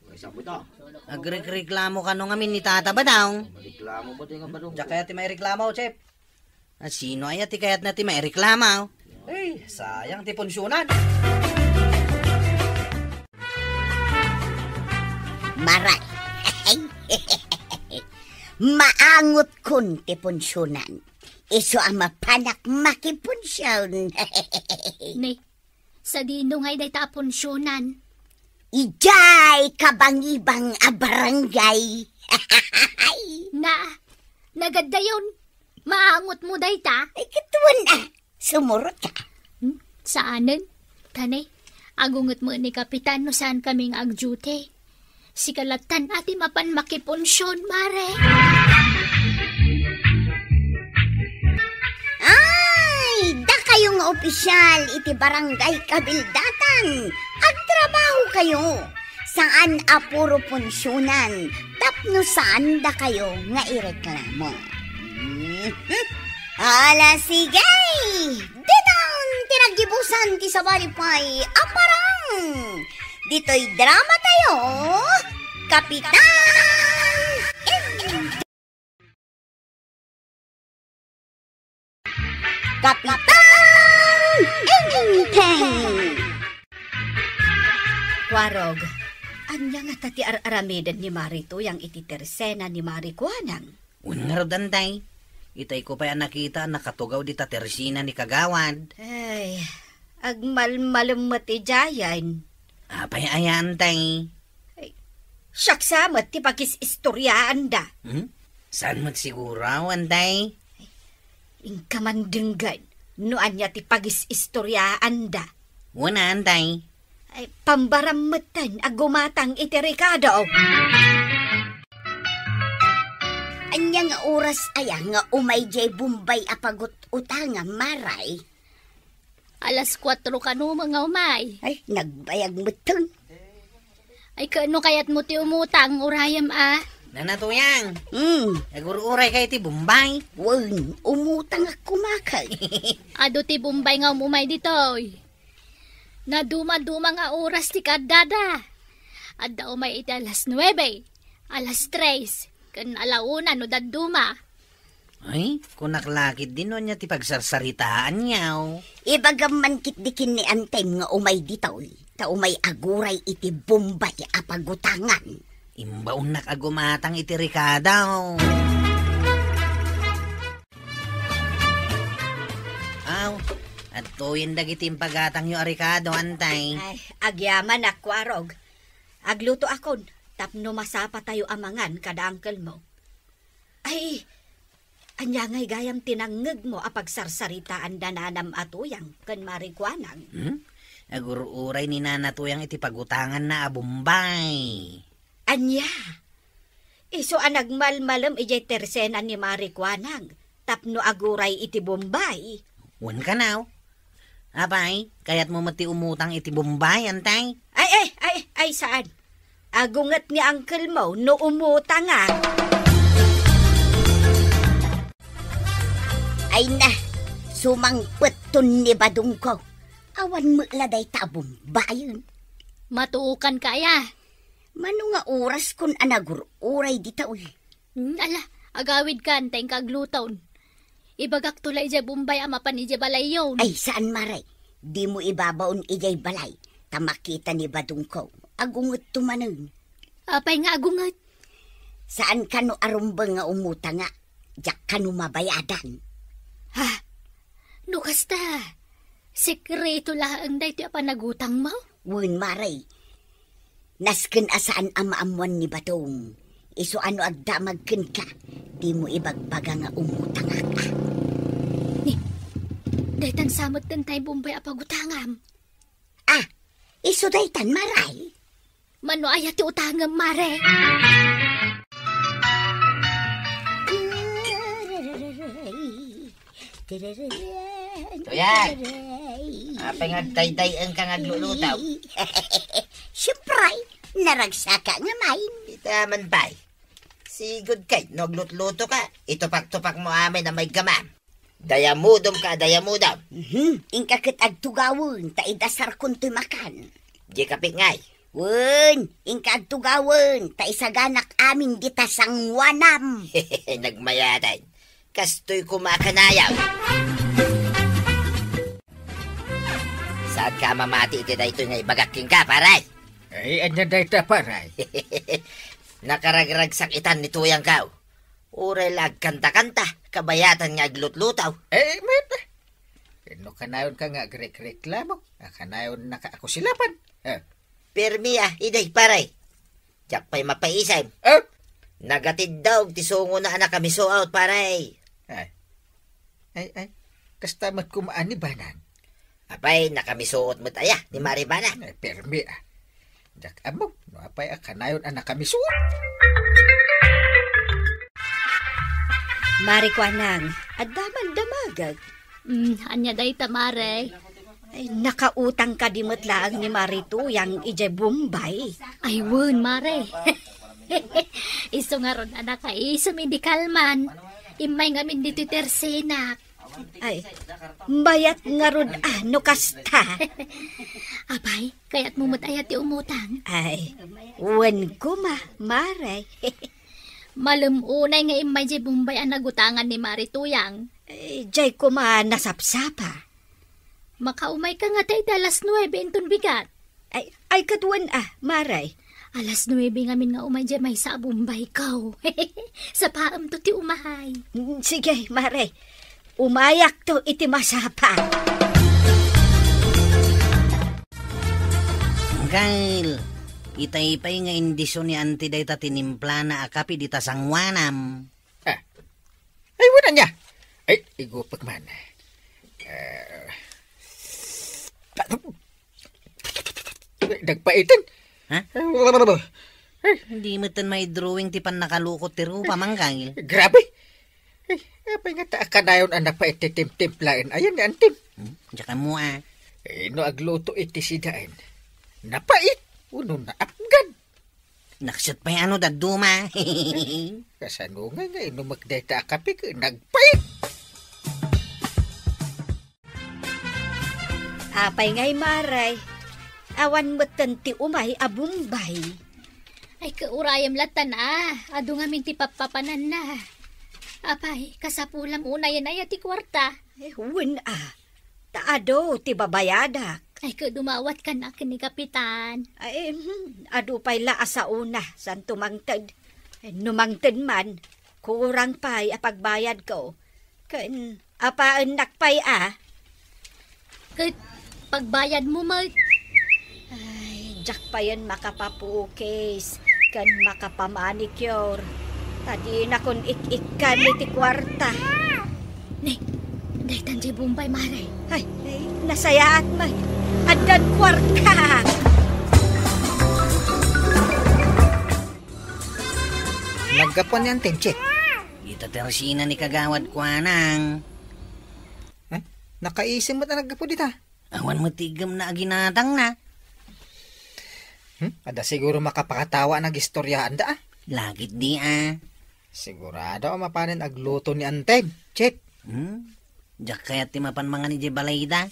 Agrikreklamo kano ngamin ni Tata Badong. Diak kayat ti maireklamo, Chef. A, sino aya ti kayatna ti maireklamo? Ay, sayang ti punsionan. Maray. Maangotkon ti punsionan. Isu a mapanak makipunsion. Ni, sadino ngay dayta a punsionan? Idiay kabangibang a barangay. Na, nagaddayon. Maangotmo dayta? Ay, ket wen a. Sumurot ka. Hmm? Saanen? Tane, agungetmo ni Kapitan no saan kami nga agduty. Sika lattan a ti mapan makipunsion, Mare. Ay, dakayo nga opisyal iti barangay kabildatan. Agtrabaho kayo. Saan a puro punsionan tapno saan dakayo nga ireklamo. Mhm. Ala, sige! Ditan ti naggibusan ti sabali pay a parang! Ditoy drama tayo, Kapitan! Kapitan Enteng! Kuarog, ania ngata ti ar-aramiden ni Mari Tuyang iti tersena ni Mari Kuanang? Wen ngarud, Antay. Itayko pay a nakita a nakatugaw dita tersena ni Kagawad. Ay, agmalmalem met idiayen. Apay aya, Antay? Ay, siak sa met ti pagis-istoriaanda. Hmm? Saan met siguro, Antay? Inka man denggen no ania ti pagis-istoriaanda. Wen, Antay. Ay, pambaram metten a gumatang iti rekado. Ania nga oras aya nga umay diay Bombay a pagut-utangam, Maray? Alas kuatro kano nga umay. Ay, nagbayag metten. Ay, ket no kayatmo ti umutang, urayem a. Nana Tuyang. Hmm. Agur-uray ka iti Bombay. Wen, umutang a kumakay. Adu ti Bombay nga umumay ditoy. Naduma-duma nga oras ti kaddada. Adda umay iti alas nuebe, alas tres, ken ala una no dadduma. Ay, kunak la ketdi no ania ti pagsarsaritaanyo. Ibagam man ketdi ken ni Antay nga umay ditoy, ta umay aguray iti Bombay a pagutangan. Imbaonnak a gumatang iti rekado. Aw, adtoyen dagiti impagatangyo a rekado, Antay. Ay, agyamanak, Kuarog. Aglutoakon, tapno masapatayo a mangan kada uncle mo. Ay, ania ngay gayam ti nangngegmo a pagsarsaritaan da nanam a Tuyang ken Mari Kuanang? Hmm? Agur-uray ni Nana Tuyang iti pagutanganna a Bombay. Ania? Isu a nagmalmalem idiay tersena ni Mari Kuanang tapno aguray iti Bombay. Wen kanaw. Apay, kayatmo met ti umutang iti Bombay, Antay? Ay, ay, ay, ay, saan? Agunget ni uncle mo no umutang a. Ay na, sumangpetton ni badongko. Awan met la dayta a Bombayen. Matuokan ka aya? Mano nga oraskon a nagur-uray ditoy? Hmm, ala, agawidkan ta inka agluton. Ibagakto la idiay Bombay a mapan idiay balayyon. Ay, saan, Mare. Dimo ibabaon idiay balay, ta makita ni badongko. Agungetto manen. Apay nga agunget? Saan kano a rumbeng nga umutang a diak kano mabayadan. Ha? No kasta, sekreto laeng daytoy a panagutangmo? Wen, Mare. Nasken a saan a maammoan ni badong. Isu a no agdamag kenka, dimo ibagbaga nga umutangak a. Ni, daytan sa met daytay Bombay a pagutangam. Ah, isu daytan, Mare. Mano aya ti utangem, Mare? Tuyan. Apay nga agdaydayen ka nga agluluto? Siyempre. Naragsaka nga main. Ita man pay. Sigud kay, no aglutluto ka, itupak-tupak mo amin a may gamam. Dayamudom ka, dayamudom. Mhm, inka ket agtugawen, ta idasarkon toy makan. Di kapit ngay. Wen, inka agtugawen, ta isaganak amin dita sanguanam. Nagmayatan. Kastoy kumakanayaw. Saan ka mamati iti daytoy nga ibagak kenka, pare? Ay, ania dayta, pare? Nakaragragsak itan ni Tuyang kaw. Uray la agkanta-kanta, kabayatan nga aglutluto. Eh, met. No kanayon ka nga agrekreklamo, a kanayon na ka ako silapan. Eh. Permi, ah, iday, pare. Diak pay mapaisem. Eh? Nagatiddog ti sungona a nakamisuot, pare. Ay. Ay, ay. Kasta met kumaan ni Banang. Apay, nakamisuot met aya ni Mari Banang. Ay, permi, ah. Diak ammo, no apay a kanayon a nakamisuot. Mari Kuanang, adda man damagek. Mm, ania dayta, Mare? Ay, nakautang kadi met laeng ni Mari Tuyang idiay Bombay. Ay, wen, Mare. Isu ngarud a nakaisem idi kalman. Immay ngamin ditoy tersenak. Ay, mayat ngarud a no kasta. Apay, kayatmo met aya ti umutang? Ay, wen koma, Mare. Malem unay nga immay diay Bombay a nagutangan ni Mari Tuyang. Eh, diay koma nasapsapa. Makaumayka ngata iti alas nuebe inton bigat. Ay, ay, ket wen a, Mare. Alas nuebe ngamin nga umay diay maysa a Bombayko. Sapaemto ti umay. Mm, sige, Mare. Umayakto iti masapa. Angkel, itay pay nga indiso ni Auntie dayta tinimplana a kape dita sanguanam. Ah. Ay, wen ania. Ay, igupek man. Eh, nagpaiten. Ha? Ay, Hindi met ten maidrawing ti pannakaluko ti rupa, Mangkang. Grabe. Ay, apay ngata a kanayon a napait ti timtimplaen ayan ni Antim? Hmm? Diak ammo, ah. Eh, no agluto iti sidaen, napait, wenno naapgad. Naksot pay a no dadduma. Kasano nga nga inumek dayta a kape ket nagpait? Apay ngay, Mare? Awan metten ti umay a Bombay. Ay, kaurayem latta na. Adu ngamin ti pappapananna. Apay, kasapulam unayen aya ti kuarta? Eh, wen a. Ta adu ti babayadak. Ay, ket dumawatkan a ken ni Kapitan. Ay, hmm, adu pay la a saona, santo mangted. Eh, no mangted man, kurang pay a pagbayadko. Ken apaennak pay a. Ket pagbayadmo met. Ay, diak payen makapapukis ken makapamanicure. Ta dinakon ik-ikkan iti kuarta. Ne, daytan diay Bombay, Mare. Ay, ay, nasayaat met. Addan kuarta. Naggapuan ni Antim, Chet. Ita tersina ni Kagawad Kuanang. Eh, nakaisem met a naggapu dita. Awan met ti iggemna a ginatangna. Hmm? Adda siguro makapakatawa a nagistoryaanda, ah. Lakit di, ah. Sigurado a mapanen agluto ni Antim, Chet. Hmm? Diak kayat ti mapan mangan idiay balayda.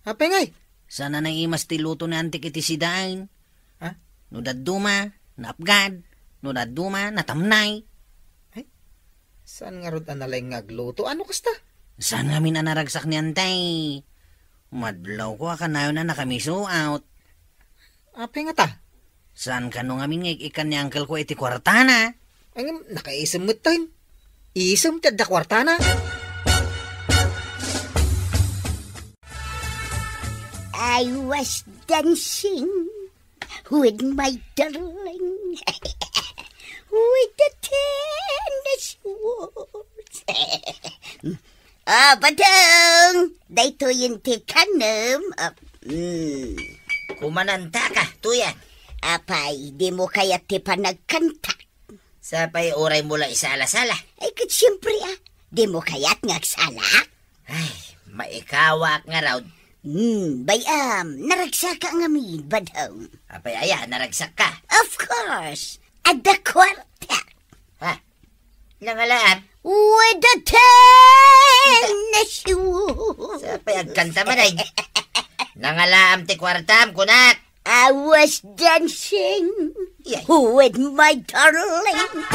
Apay ngay? Saan a naimas ti luto ni Antik iti sidaen? Ha? No dadduma, naapgad. No dadduma, natamnay. Ay, saan ngarud a nalaing nga agluto? Ano kasta? Saan ngamin a naragsak ni Antay? Madlawko a kanayon a nakamisout. Apay ngata? Saan kano ngamin nga ik-ikkan ni uncle ko iti kuartana? Ay, ngem, nakaisem met tayo. Isem ti adda kuartana. I was dancing with my darling with the tennis shoes. Ah, Badong! Daytoyen ti kanem. Ah, mm. Kumananta ka, Tuyang. Apay, dimo kayat ti panagkanta? Sapay uray mo la isala-sala. Ay, ket siempre, ah. Dimo kayat nga agsalak? Ay, maikawak ngarud. Hmm, bay-am, naragsaka ngamin, Badong. Apay aya, naragsakka? Of course, adda kuarta. Ha? Nangalaam? With a ten na shoes. Sapay agkanta man ay. Nangalaam ti kuartam, kunak. I was dancing Yay. With my darling.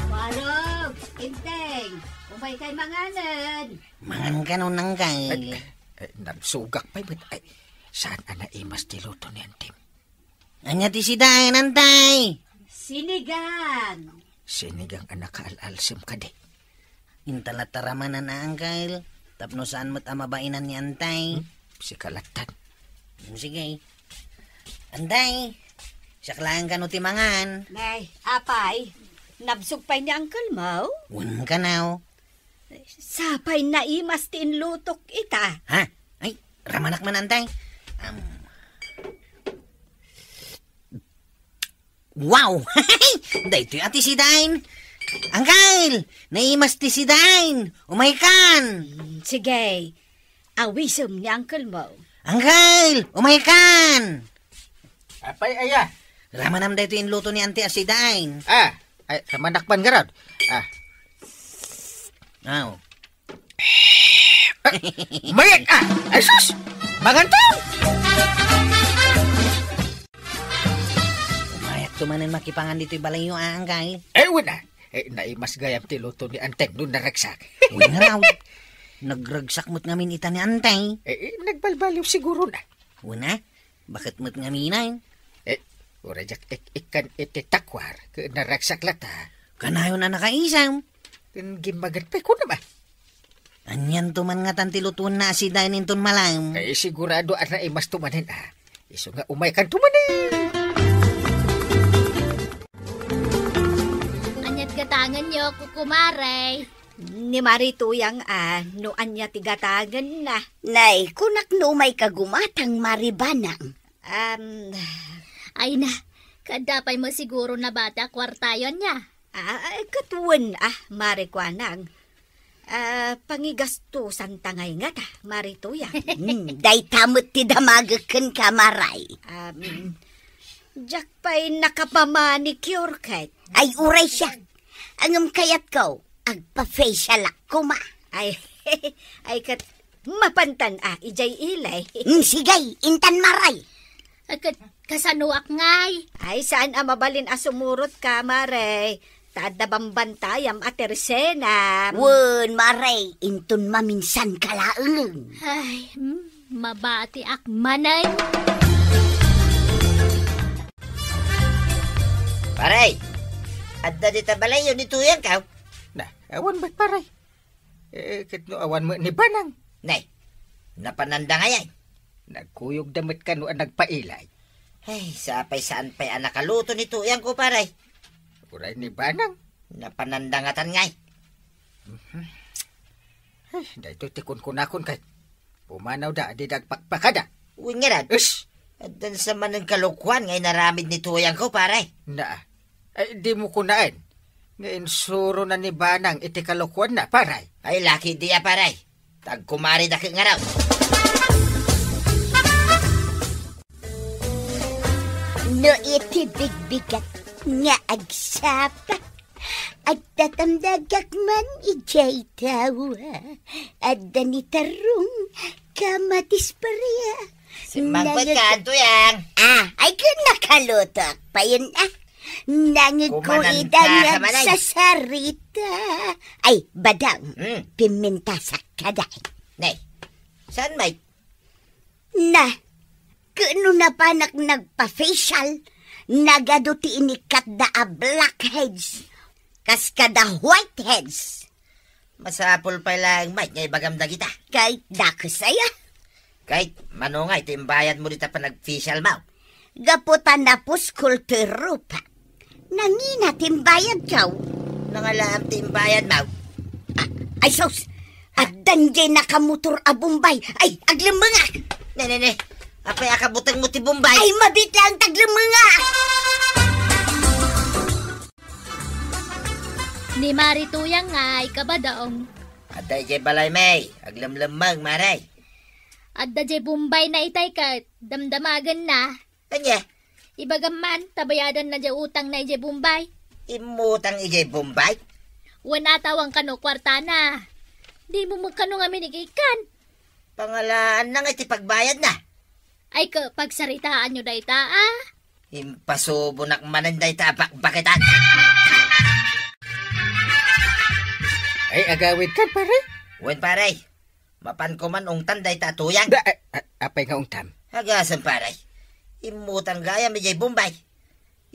Warog, Inteng, umay kay manganen. Mangan ka no nang Ay, kay. Ay, nagsugak pay met. Ay, saan a naimas ti luto ni Antim? Ania ti sidain, Antay? Sinigang. Sinigang a nakaal-alsem kadi. Inta latta ramanan a, Angkel, tapno saan met a mabainan ni Antay. Hmm? Sika lattan. Hmm, sige. Antay, siak laeng kano ti mangan. Nay, apay, nabsog pay ni Uncle mo? Wen kanaw. Sapay naimas ti inlutok ita. Ha? Ay, ramanak man, Antay. Am. Wow! Daytoy a ti sidain. Angkel, naimas ti sidain. Umaykan. Mm, sige. Awisem ni Uncle mo. Angkel, umaykan. Apay aya? Ramanam daytoy inluto ni Auntie a sidain. Ah, ay, ramanak man garud. Ah. Aw. Mayat, ah! Ay, sus! Mangan to! Mayat to manen makipangan ditoy balayyo, ah, Angkay. Eh, wala. Eh, naimas gayam ti luto ni Anteng no naragsak. Wala raw. Nagragsak met ngamin ita ni Anteng. Eh, eh, nagbalbaliw siguro na. Wala. Baket met ngamin ay? Eh, uray diak ik-ikkan iti takwar, ket naragsak latta. Kanayon a nakaisam. Ken gimmaget pay kunam a. Anian to man ngatan ti lutuenna a sidain inton malam? Eh, sigurado a naimas to manen a. Isu nga umaykan to manen. Aniat gatangenyo, kukumare? Ni Mari Tuyang a, no ania ti gatangenna. Nay, kunak no umayka gumatang, Mari Banang. Am, Ay na, kaadda pay met siguro nabati a kuartayo ania? Ah, ay, ket wen, ah, Mari Kuanang. Ah, pangigastusan ta ngay ngata, Mari Tuyang. Hmm, dayta met ti damagek kenka, Maray. Am, diak pay nakapamanicure ket. Ay, uray siak. Ngem kayatko, agpa-facialak koma. Ay, ay ket mapantan a, idiay ili. Mm, sige, intan Maray. Ay, ket kasanoak ngay? Ay, saan a mabalin a sumurotka, Maray. Ta adda bambantayam a tersenam. Wen, Maray, inton maminsanka laeng. Ay, mm, mabatiak manen. Paray, adda dita balayyo ni Tuyangko? Na, awan met, paray. Eh, ket no awan met ni Banang? Nay, napananda ngay ay? Nagkuyogda met kano a nagpailay. Ay, sapay saan pay a nakaluto ni Tuyangko, paray. Uray ni Banang? Napananda ngatan ngay? Mhm. Ay, daytoy ti kunkunakon ket. Pumanawda, di dagpakpakada. Wen ngarud. Ish! Addan sa manen kalokuan nga inaramid ni Tuyangko, paray. Naa. Ay, dimo kunaen. Nga insuro na ni Banang iti kalokuanna, paray. Ay, laki diya, paray. Tagkumari dake ngarud. No iti bigbigat nga agsapa, agtatamdagak man idiay tawa. Adda ni tarong, kamatis paria. Simmangpet ka, Tuyang. Ah, ay, kun nakaluto, payen, ah. Nangigko ida nga agsasarita. Ay, badang, hmm. Pimintasak ka, dai. Nay, saan, Mike? Na, ket no napanak nagpa-facial, nagadu ti inikkatda a blackheads, kas kada whiteheads. Masapul pay laeng met nga ibagam dagita. Kay dakes aya. Kay, mano nga iti imbayadmo dita panag-facial mo? Gapu ta napuskol ti rupa. Nangina ti imbayadko. Nangalaam ti imbayadmo. Ah, ay sus! Addan jay nakamotor a Bombay. Ay, aglemmengak! Ne, ne, ne. Apay a kabutengmo ti Bombay? Ay, mabiit laeng ta aglemmengak! Ni Mari Tuyang nga ikabadong. Adda idiay balaymi, aglemlemmeng, Mare. Adda diay Bombay na itay ket damdamagenna. Ania? Ibagam man, ta bayadanna diay utangna idiay Bombay. Immutang idiay Bombay? Wen, awan kano kuartana. Dimo met kano ngamin ikkan. Pangalaanna nga iti pagbayadna. Ay, ket pagsaritaanyo dayta, a? Impasubonak manen dayta a bakbakitan. Ay, agawidkan, pare? Wen, pare. Mapanko man ungtan dayta a tuyang. Da, a, a, apay nga ungtam? Agasem, pare. Immutang gayam idiay Bombay.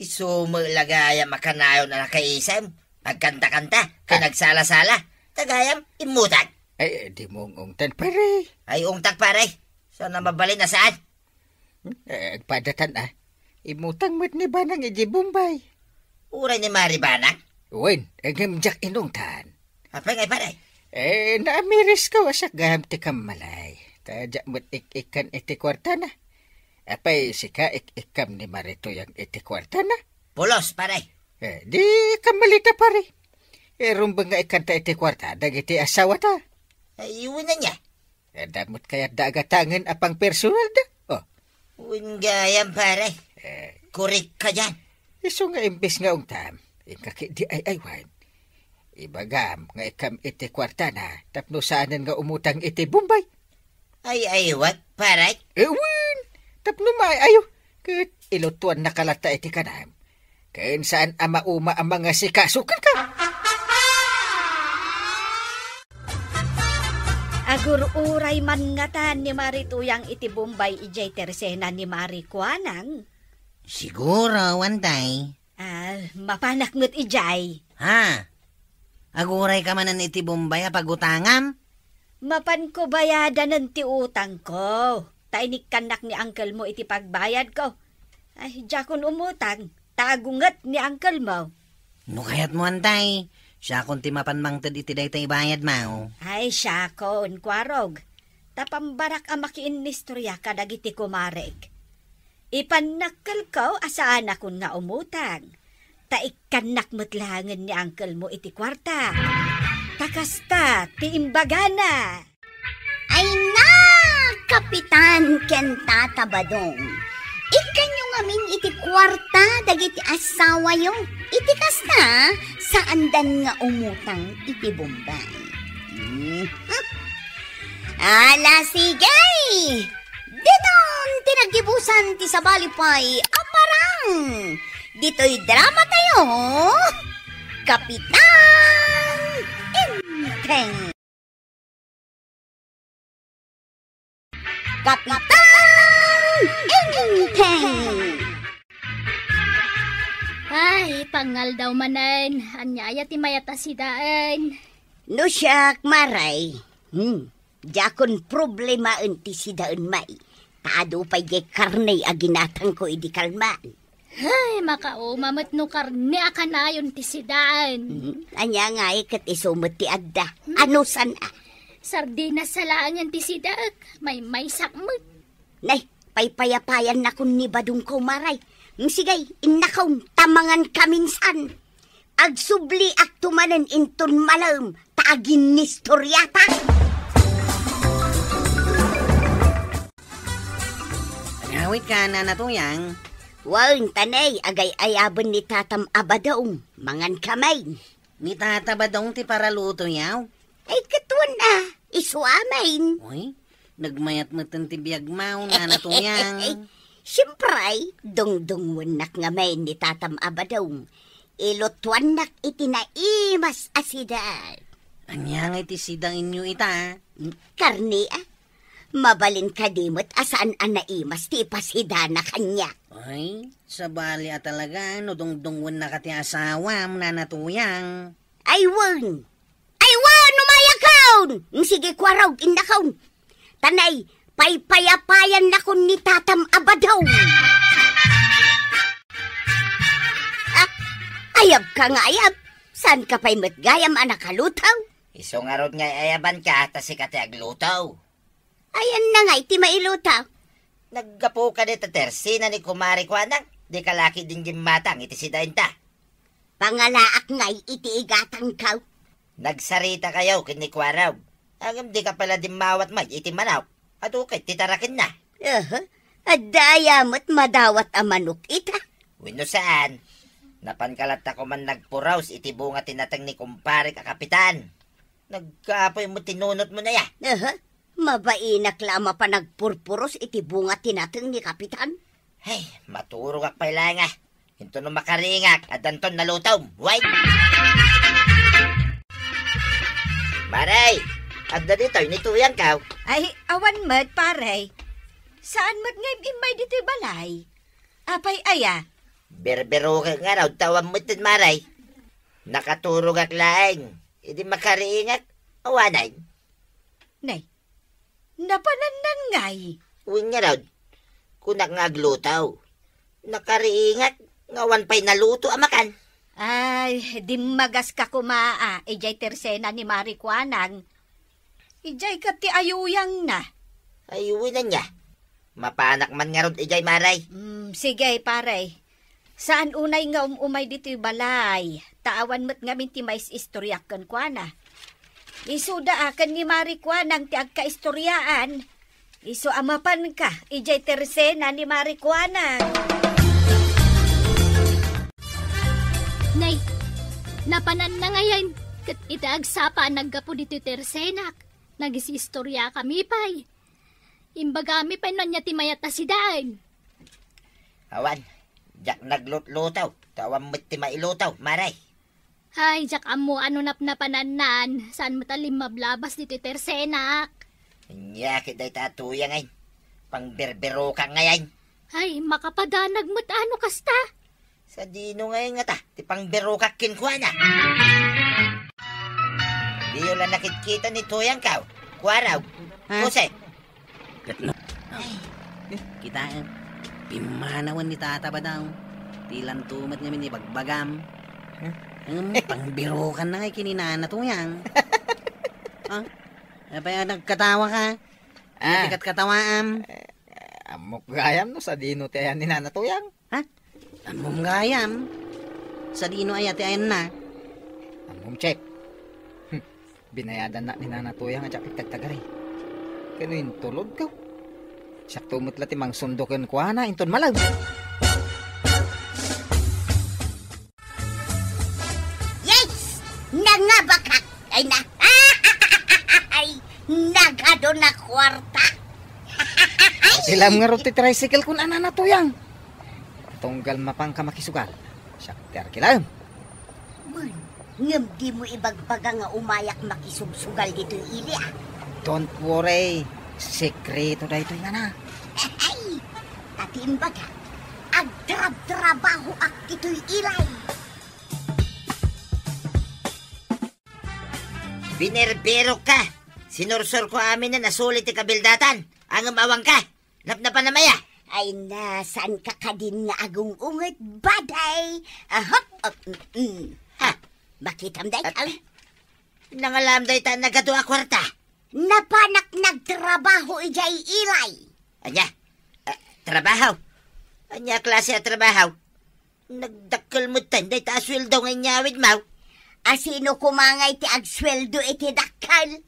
Isu met la gayam a kanayon a nakaisem, agkantakanta, ken Ah. agsala-sala. Ta gayam, immutang. Ay, dimo ungtan, pare. Ay, ungtak, pare. Saan a mabalin a saan? Hmm? Eh, agpadatan, a. Immutang met ni Banang idiay Bombay. Uray ni Mari Banang? Wen, ngem diak inungtan. Apay ngay, pare? Eh, naamirisko a siak gayam ti kammalay. Ta diak met ik-ikkan iti kuartana. Apay, sika ik-ikkam ni Mari Tuyang iti kuartana? Pulos, pare. Eh, di kammalita, pare. Eh, rumbeng nga ikkanta iti kuarta dagiti asawata. Ay, wen ania? Adda met kayatda a gatangen a pangpersonalda? Oh. Wen gayam, pare. Eh. Korek ka dian. Isu nga imbes nga ungtam, inka ketdi ay-aywan. Ibagam nga ikkam iti kuartana tapno saanen nga umutang iti Bombay. Ay-aywak, pare? Eh, wen, tapno maay-ayo, ket ilutuannaka latta iti kanam. Ken saan a mauma a mangasikaso kenka. Agur-uray man ngatan ni Mari Tuyang iti Bombay idiay tersena ni Mari Kuanang? Siguro, Antay. Ah, mapanak met idiay. Ha? Agurayka manen iti Bombay a pagutangam? Mapanko bayadanen ti utangko. Ta inikkannak ni uncle mo iti pagbayadko. Ay, diakon umutang, ta agunget ni uncle mo. No kayatmo, Antay, siakon ti mapan mangted iti dayta ibayadmo. Ay, siakon, Kuarog. Ta pambarak a makiinnistorya kadagiti kumarek. Ipannakkelko a saanakon nga umutang. Ta ikkannak met laengen ni uncle mo iti kuarta. Ta kasta ti imbagana. Ay na, Kapitan ken Tata Badong. Ikkanyo ngamin iti kuarta dagiti asawayo. Iti kasta, saandan nga umutang iti Bombay. Hmm. Ala, sige! Diton ti naggibusan ti sabali pay a parang. Ditoy drama tayo, Kapitan Enteng. Kapitan Enteng. Ay, pangaldaw manen. Ania aya ti mayat a sidaen? No siak, Mari. Hmm. Diakon problemaen ti sidaen, Mari. Ta adu pay diay karne a ginatangko idi kalman. Ay, makauma met no karne a kanayon ti sidaen. Hmm, ania ngay ket isu met ti adda? Hmm. Anusan a? Sardinas sa laengen ti sidaek, maymaysak met. Nay, paypayapayannakon ni badongko, Mari. Hmm, sige, innakon, ta mangankamin san. Agsubliakto manen inton malem ta aginnistoriata. Agawidka, Nana Tuyang? Wen, ta nay, agay-ayaben ni Tatam a Badong. Mangankamin. Ni Tata Badong ti paralutoyo? Ay, ket wen a, isu amin. Uy, nagmayat metten ti biagmo, Nana Tuyang. Siempre, dungdungngoennak ngamin ni Tatam a Badong. Ilutuannak iti naimas a sida. Ania ngay ti sidaenyo ita? Karne a. Mabalin kadi met a saan a naimas ti ipasidana kaniak. Ay, sabali a talaga no dungdungngoennaka ti asawam, Nana Tuyang. Ay wen, Ay wen, umayakon! Sige, Kuarog, innakon. Ta nay, paypayapayannakon ni Tatam a Badong. Ah, ayabka nga ayab. Saanka pay met gayam a nakaluto? Isu ngarud nga ay-ayabanka, ta sika ti agluto. Ayanna ngay ti mailuto? Naggapuka dita tersena ni Kumare Kuanang, dika la ketdin gimmatang iti sidaenta. Pangalaak ngay iti igatangko. Nagsaritakayo ken ni Kuarog. Ngem dika pay la dimmawat met iti manok. Adu ket ti tarakenna. Aha, adda aya met madawat a manok ita? Wenno saan. Napanka latta koman nagpuros iti bunga ti nateng ni kumparek a kapitan. Nagkaapoy met ti nunotmo aya. Aha, mabainak la a mapan nagpurpuros iti bunga ti nateng ni kapitan. Ay, maturogak pay laeng a. Intono makaringak, addanton nalutom. Way! Maray, adda ditoy ni Tuyangko. Ay, awan met, pare. Saan met nga im-immay ditoy balay? Apay aya? Berberokek ngarud ta awan met, Maray. Nakaturogak laeng. Idi makaringak, awanen. Nay, napanannan ngay? Wen ngarud, kunak nga agluto. Nakariingak nga awan pay naluto a makan. Ay, dimmagas ka koma a, idiay tersena ni Mari Kuanang. Idiay ket ti ayuyangna. Ay, wen ania. Mapanak man ngarud idiay, Maray. Mm, sige, pare. Saan unay nga um-umay ditoy balay, ta awan met ngamin ti maisistoriak kenkuana. Isuda a ken ni Mari Kuanang ti agkaistoriaan. Isu a mapanka idiay tersena ni Mari Kuanang. Nay, napananna ngayen, ket iti agsapa a naggapu ditoy tersenak, nagisiistoriakami pay. Imbagami pay no ania ti mayat a sidaen. Awan, diak naglutluto, ta awan met ti mailuto, Maray. Ay, diak ammo a no napnapanannan, saan met a limmablabas ditoy tersenak. Ania ket dayta a Tuyang, ay, pangberberokak ngayen. Ay, makapadanag met a no kasta. Sadino ngay ngata ti pangberokak kenkuana? Diyo la nakitkita ni Tuyangko, Kuarog, Ha? Jose. Ket no, ay, kitaem, pimmanawen ni Tata Badaw. Ti lanto met ngamin ibagbagam. Huh? Em, pangberokanna ngay ken ni Nana Tuyang. Ah, apay a nagkatawa ka? Ah. Iti katkatawaam. Eh, ammok gayam no sadino ti ayan ni Nana Tuyang. Ha? Ammom gayam? Sadino aya ti ayanna? Ammom, Chep. Hmm. Binayadannak ni Nana Tuyang a diak agtagtagari. Ken no intulodko, siakto met la ti mangsundo kenkuana inton malem. Yes! Nangabakak! Ay na! Ay, nagado na kuarta! Atilam ngarud ti tricycle kun anana, Tuyang. Tunggal mapanka makisugal, siak ti arkilaem. Wen, ngem dimo ibagbaga nga umayak makisubsugal ditoy ili, a? Don't worry. Sekreto daytoy, nana. Ay, ta ti imbaga, agtrabtrabahoak ditoy ilay. Binerberok ka! Sinursurko amin a nasuli ti kabildatan. Ngem awan ka. Napnapanam aya? Ay na, saan ka kadin nga agung-unget, baday? Ahop, op, mm, mm. Ha? Makitam dayta. At, nangalam dayta nagadu a kuarta. Napanak nagtrabaho idiay ilay. Ania? Ah, trabaho? Ania klase a trabaho? Nagdakkel metten dayta a sueldo nga inyawidmo. A sino koma ngay ti agsueldo iti dakkel?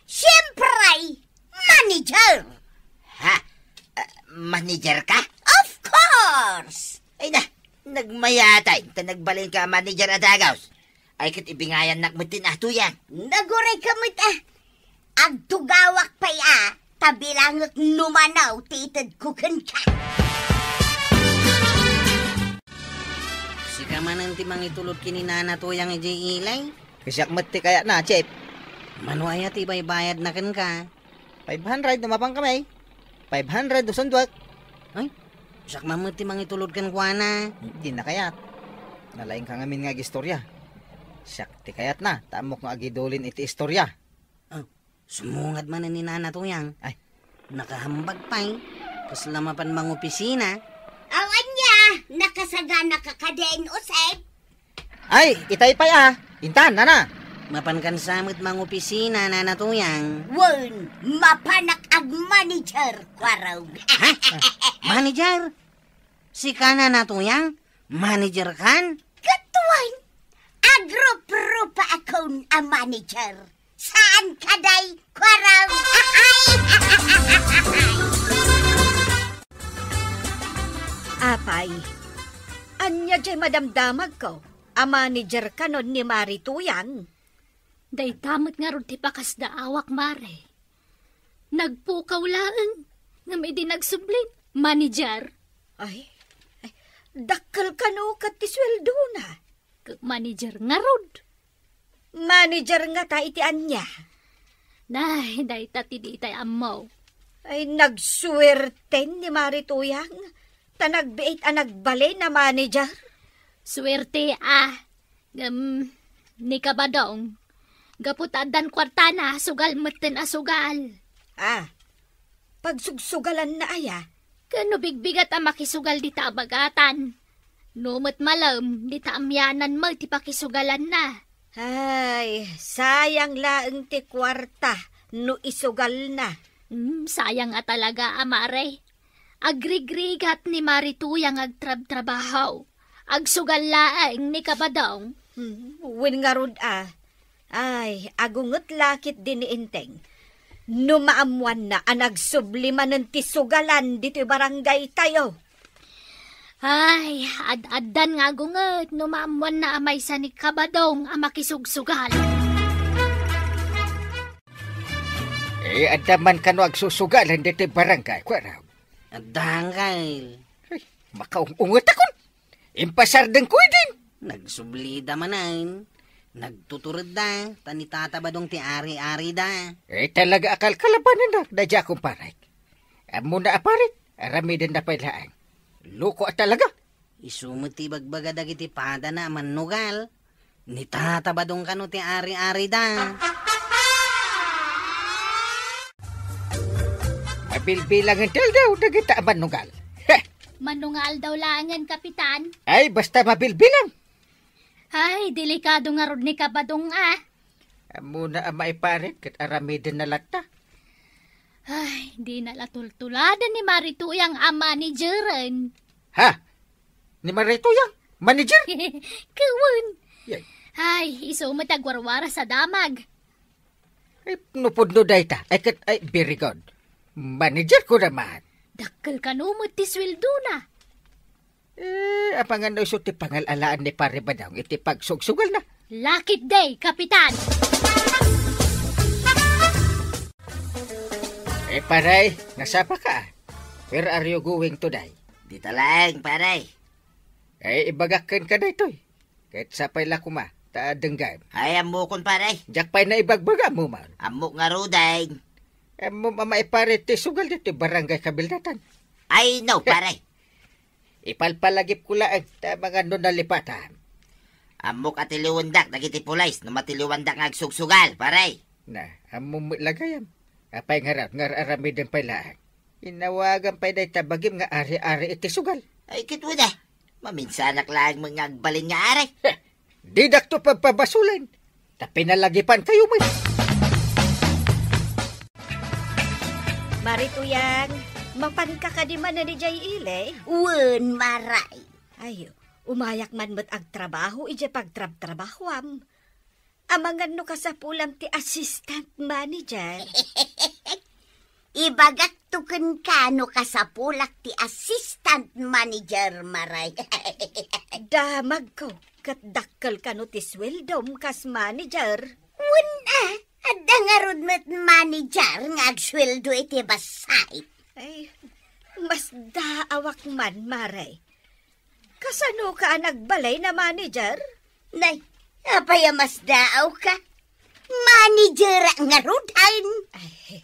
Siempre, manager! Ha? Ah, manager ka? Of course! Ay na, nagmayatay ta nagbalinka a manager a dagus. Ay ket ibingayannak metten a, Tuyang. Naguray ka met a. Agtugawak pay a, ta bilangek no mano ti itedko kenka. Sika manen ti mangitulod ken ni Nana Tuyang idiay ilay? Ket siak met ti kayatna, Chef. Mano aya ti ibaybayadna kenka? Five hundred no mapankami. Five hundred no sunduek. Ay, siak man met ti mangitulod kenkuana. Dina kayat. Nalaingka ngamin nga agistorya. Siak ti kayatna, ta ammok nga agidulin iti istorya. Ah, sumungad manen ni Nana Tuyang. Ay. Nakahambag pay. Kasla mapan mangopisina. Aw, ania, nakasagana ka kadin, Usep? Ay, itay pay a. Intan, nana. Mapan kansa met mangopisina, Nana Tuyang? Wen, mapanak agmanager, Kuarog. Ha? Manager? Sika, Nana Tuyang? Manager kan? Ket wen, Agrup-rupaakon a manager. Saan ka, day, kuarang? Apay, ania jay madamdamagko a manager kanon ni Mari Tuyang? Dayta met ngarud ti pakasdaawak, Mare. Nagpukaw laeng, ngem idi nagsubli, manager. Ay, ay, dakkel kano ket ti sueldona? Ket manager ngarud. Manager ngata iti ania? Nay, dayta ti ditay ammo. Ay, nagsuerten ni Mari Tuyang. Ta nagbiit a nagbalin a manager? Suerte, a. Ngem, ni Kabadong, gapu ta addan kuartana, sugal metten a sugal. A, pagsugsugalanna aya? Ken no bigbigat a makisugal dita a bagatan. No met malem, dita amianan met ti pakisugalanna. Ay, sayang laeng ti kuarta no isugalna. Hmm, sayang a talaga, a, Mare. Agrigrigat ni Mari Tuyang agtrabtrabaho. Agsugal laeng ni Kabadong. Hmm, wen ngarud a. Ay, agunget la ketdi ni Enteng. No maammoanna a nagsubli manen ti sugalan ditoy barangaytayo. Ay, ad-addan nga agunget no maammoanna a maysa ni Kabadong a makisugsugal. Eh, adda man kano agsusugalan ditoy barangay, kuarang? Adda, Angkel. Ay, makaung-ungetakon. Impasardengko idin. Nagsublida manen. Nagtuturedda, ta ni Tata Badong ti ari-arida. Eh, talaga a kalkalabanennak daydiay a kumparek. Ammona a pare, aramidenna pay laeng. Loko a talaga. Isu met ti ibagbaga dagiti padana a mannugal. Ni Tata Badong kano ti ari-arida. Mabilbilangen ti aldaw dagita a mannugal. Heh! Mano nga aldaw laengen, Kapitan? Ay, basta mabilbilang. Ay, delikado ngarud ni Kabadong, a. Ammona a maiparit ket aramidenna latta. Ay, dina la tultuladen ni Mari Tuyang a manageren. Ha? Ni Mari Tuyang? Manager? Kawen. Yay. Ay, isu met agwarwaras a damag. Ay, no pudno dayta. Ay, ket, ay, very good. Manager ko naman. Dakkel kano met ti sueldona. Eh, amangan no isu ti pangal-alaan ni Pare Badong iti pagsugsugalna. Lakit day, Kapitan! Eh, pare, nasapa ka? Where are you going today? Dita laeng, pare. Eh, ibagak kenka daytoy. Ket sapay la koma, ta denggaem. Ay, ammokon, pare. Diak pay naibagbagam man. Ammok ngaruden. Ammom a maipare ti sugal ditoy barangay Kabildatan. Ay, no, pare. Ipalpalagipko laeng, ta amangan no nalipatan. Ammok a tiliwendak dagiti pulis no matiliwandak nga agsugsugal, pare. Na, ammom met la gayam. Apay ngarud, nga ar-aramiden pay laeng. Inawagan pay dayta bagim nga ari-ari iti sugal. Ay, ket wen a. Maminsanak laeng met nga agbalin nga ari. Heh, didakto pagpabasulen. Ta pinalagipankayo met. Mari Tuyang, mapanka kadi manen idiay ili? Wen, Maray. Ay, umayak man met agtrabaho idiay pagtrabtrabahoam. Amangan no kasapulam ti assistant manager. Ibagakto kenka no kasapulak ti assistant manager, Maray. Damagko, ket dakkel kano ti sueldom kas manager? Wen a, adda ngarud met manager nga agsueldo iti bassit. Ay, masdaawak man, Maray. Kasanoka a nagbalin a manager? Nay, apay a masdaawka? Manager ngaruden. Ay,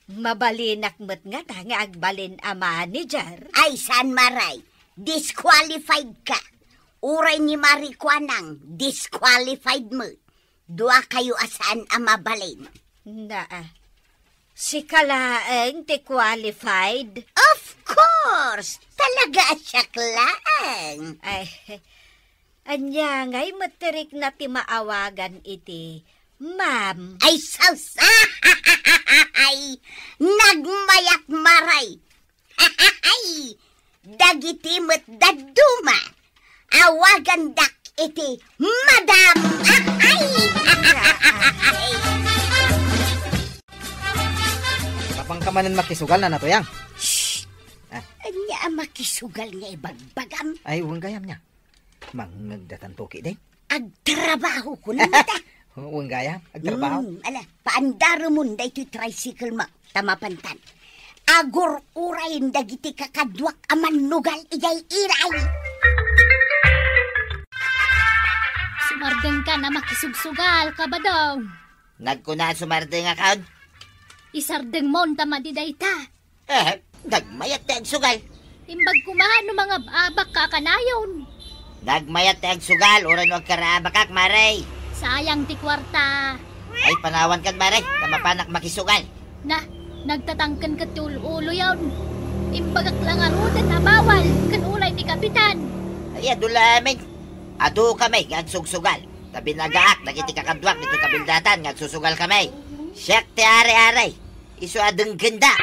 mabalinak met ngata nga agbalin a manager. Ay, saan, Maray. Disqualified ka. Uray ni Mari Kuanang, disqualified met. Duakayo a saan a mabalin. Naa. Sika laeng ti qualified? Of course! Talaga a siak laeng. Ay, ania ngay met ti rikna ti maawagan iti ma'am? Ay, sus! Ay, nagmayat, Maray! Dagiti met dadduma, awagandak iti madam. Ay! Apay ka manen makisugal, Nana Tuyang? Shh! Ah. Ania a makisugal nga ibagbagam? Ay, wen gayam nia. Mangngeg datan toki, deng. Agtrabaho ko na ta. Wen gayam, agtrabaho. Hmm, ala, paandaremon daytoy tricycle mo, ta mapantan. Agur-urayen dagiti kakaduak a mannugal idiay ilay. Sumardengkan a makisugsugal, Kabadong. Nagkuna a sumardengakon? Isardengmon ta madi dayta. Eh, nagmayat ti agsugal. Imbag koma no mangab-abak ka a kanayon. Nagmayat ti agsugal, uray no agkaraabakak, Mare. Sayang ti kuarta. Ay, panawankan, Mare, ta mapanak makisugal. Na, nagtatangken ket ti ul-uloyon. Imbagak la ngaruden a bawal, ken ulay ti kapitan. Ay, adu laeng. Adu kami nga agsugsugal. Ta binagaak dagiti kakaduak ditoy kabildatan nga agsusugal kami. Siak ti ari-ari. Isu a denggenda.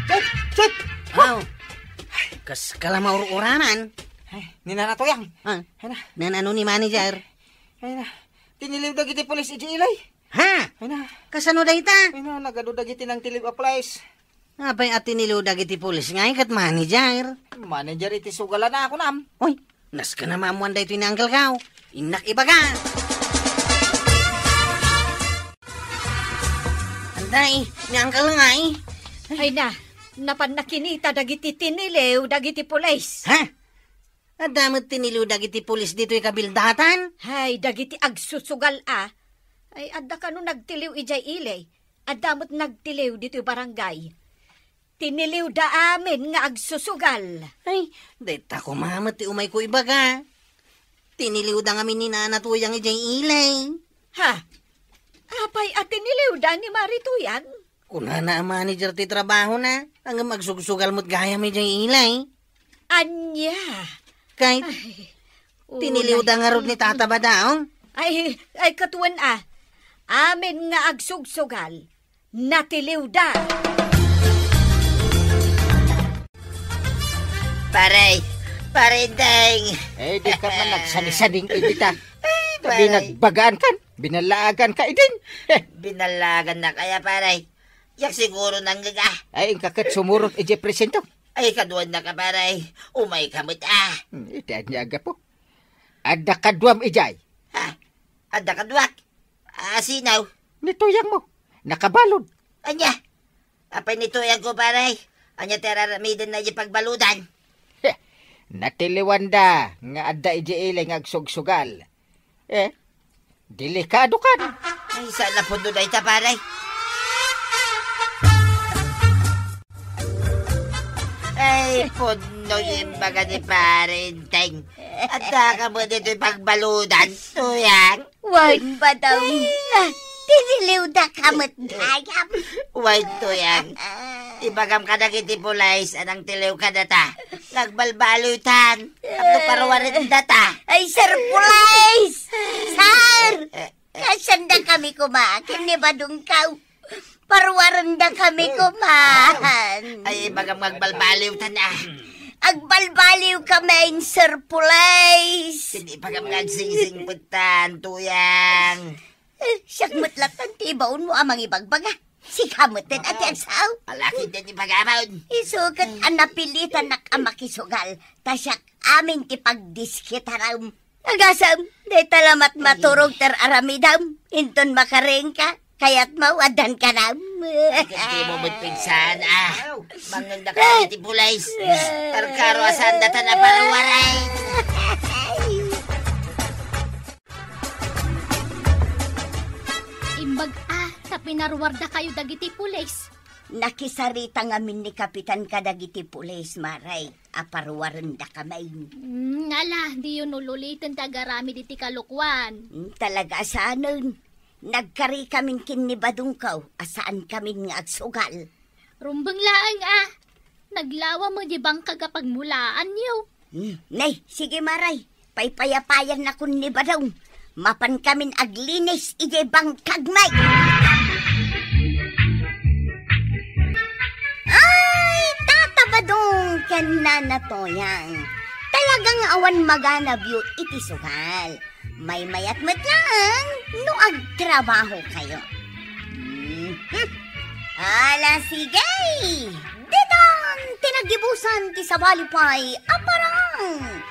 Chut! Chut! Aw. Kaskala maur-uraman. Ay, ni Nana Tuyang. Ah. Ay na. Nan-ano ni manager? Ay na. Tiniliw dagiti pulis idiay ilay. Ha? Ay na. Kasano dayta? Ay na, nagadu dagiti nangtiliw a pulis. Apay a tiniliw dagiti pulis nga ket manager? Manager iti sugalan a kunam. Oy, nasken a maammoan daytoy ni Uncle Kao. Innak ibaga. Anday, ni Uncle ngay. Ay na, napan nakinita dagiti tiniliw dagiti pulis. Ha? Adda met tiniliw dagiti pulis ditoy kabildatan? Hay, dagiti agsusugal a. Ay, adda kano nagtiliw idiay ilay. Adda met nagtiliw ditoy barangay. Tiniliwda amin nga agsusugal. Ay, dayta koma met ti umayko ibaga. Tiniliwda ngamin ni Nana Tuyang idiay ilay. Ha? Apay a tiniliwda ni Mari Tuyang? Kunana a manager ti trabahona, ngem agsugsugal met gayam idiay ilay. Ania? Kay, ay, tiniliwda ngarud ni Tata Badaong. Ay, ay, katuen a. Amin nga agsugsugal, natiliwda. Pare, Pare Enteng. Eh, di ka man nagsanisaning idita. Ay, pare. Binagbagaan kan, binalaagan ka idin. Binalaagan na kaya, pare? Yak siguro nangngeg a. Ay, inka ket sumurot idiay presinto. Ay, kaduan na ka, pare. Umay ka met a. Hmm, iti ania a gapu? Adda kaduam idiay. Ha? Adda kaduak? A, sino? Ni Tuyang mo. Nakabalud. Ania? Apay ni Tuyang ko, pare? Ania ti ar-aramidenna idiay pagbaludan? Heh, natiliwanda nga adda idiay ilay nga agsugsugal. Eh, delikado kan. Ay, saan a pudno dayta, pare? Ay, pudno ti imbaga ni Pare Enteng. Adda ka met ditoy pagbaludan, Tuyang? Wen, Badong. Tiniliwda ka met gayam. Wen, Tuyang. Ibagam kadagiti pulis a nangtiliw kadata. Nagbalbaliwtan. Tapno paruarendata. Ay, Sir Pulis! Sir! Eh, eh. Kasanda kami koma ken ni Badong Kao. Paruarenda kami koma. Ay, ibagam nga agbalbaliwtan a. Agbalbaliw kami, Sir Pulis. Ket ibagam nga agsingsingpettan, Tuyang. Eh, siak met latta ti ibaonmo a mangibagbaga. Sika met ti agsao. Alakid ti pag-amon. Isu ket a napilitanak a makisugal. Ta siak amin ti pagdiskitaram. Agasem, dayta la met maturog ti ar-aramidem. Inton makaringka, kayatmo, addan kanam. Ket dimo met pigsaan a. Mangngegda ka iti pulis. Karkaro a saandata a paruarem. Imbag a, ta pinaruardakayo dagiti pulis. Nakisarita ngamin ni Kapitan kadagiti pulis, Mare, a paruarendakami. Mm, ala, diyo nululiten ti agaramid iti kalokuan. Mm, talaga a saanen. Nagkarikamin ken ni Badong Kao a saankamin nga agsugal. Rumbeng laeng a. Naglawa met diay bangkag a pagmulaanyo. Hmm, nay, sige, Mare. Paypayapayannakon ni Badong. Mapankamin aglinis idiay bangkagmi. Ay, Tata Badong ken Nana Toyang. Talaga nga awan maganabyo iti sugal. Maymayat met laeng no agtrabaho kayo. Mhm. Ala, sige! Ditan ti naggibusan ti sabali pay a parang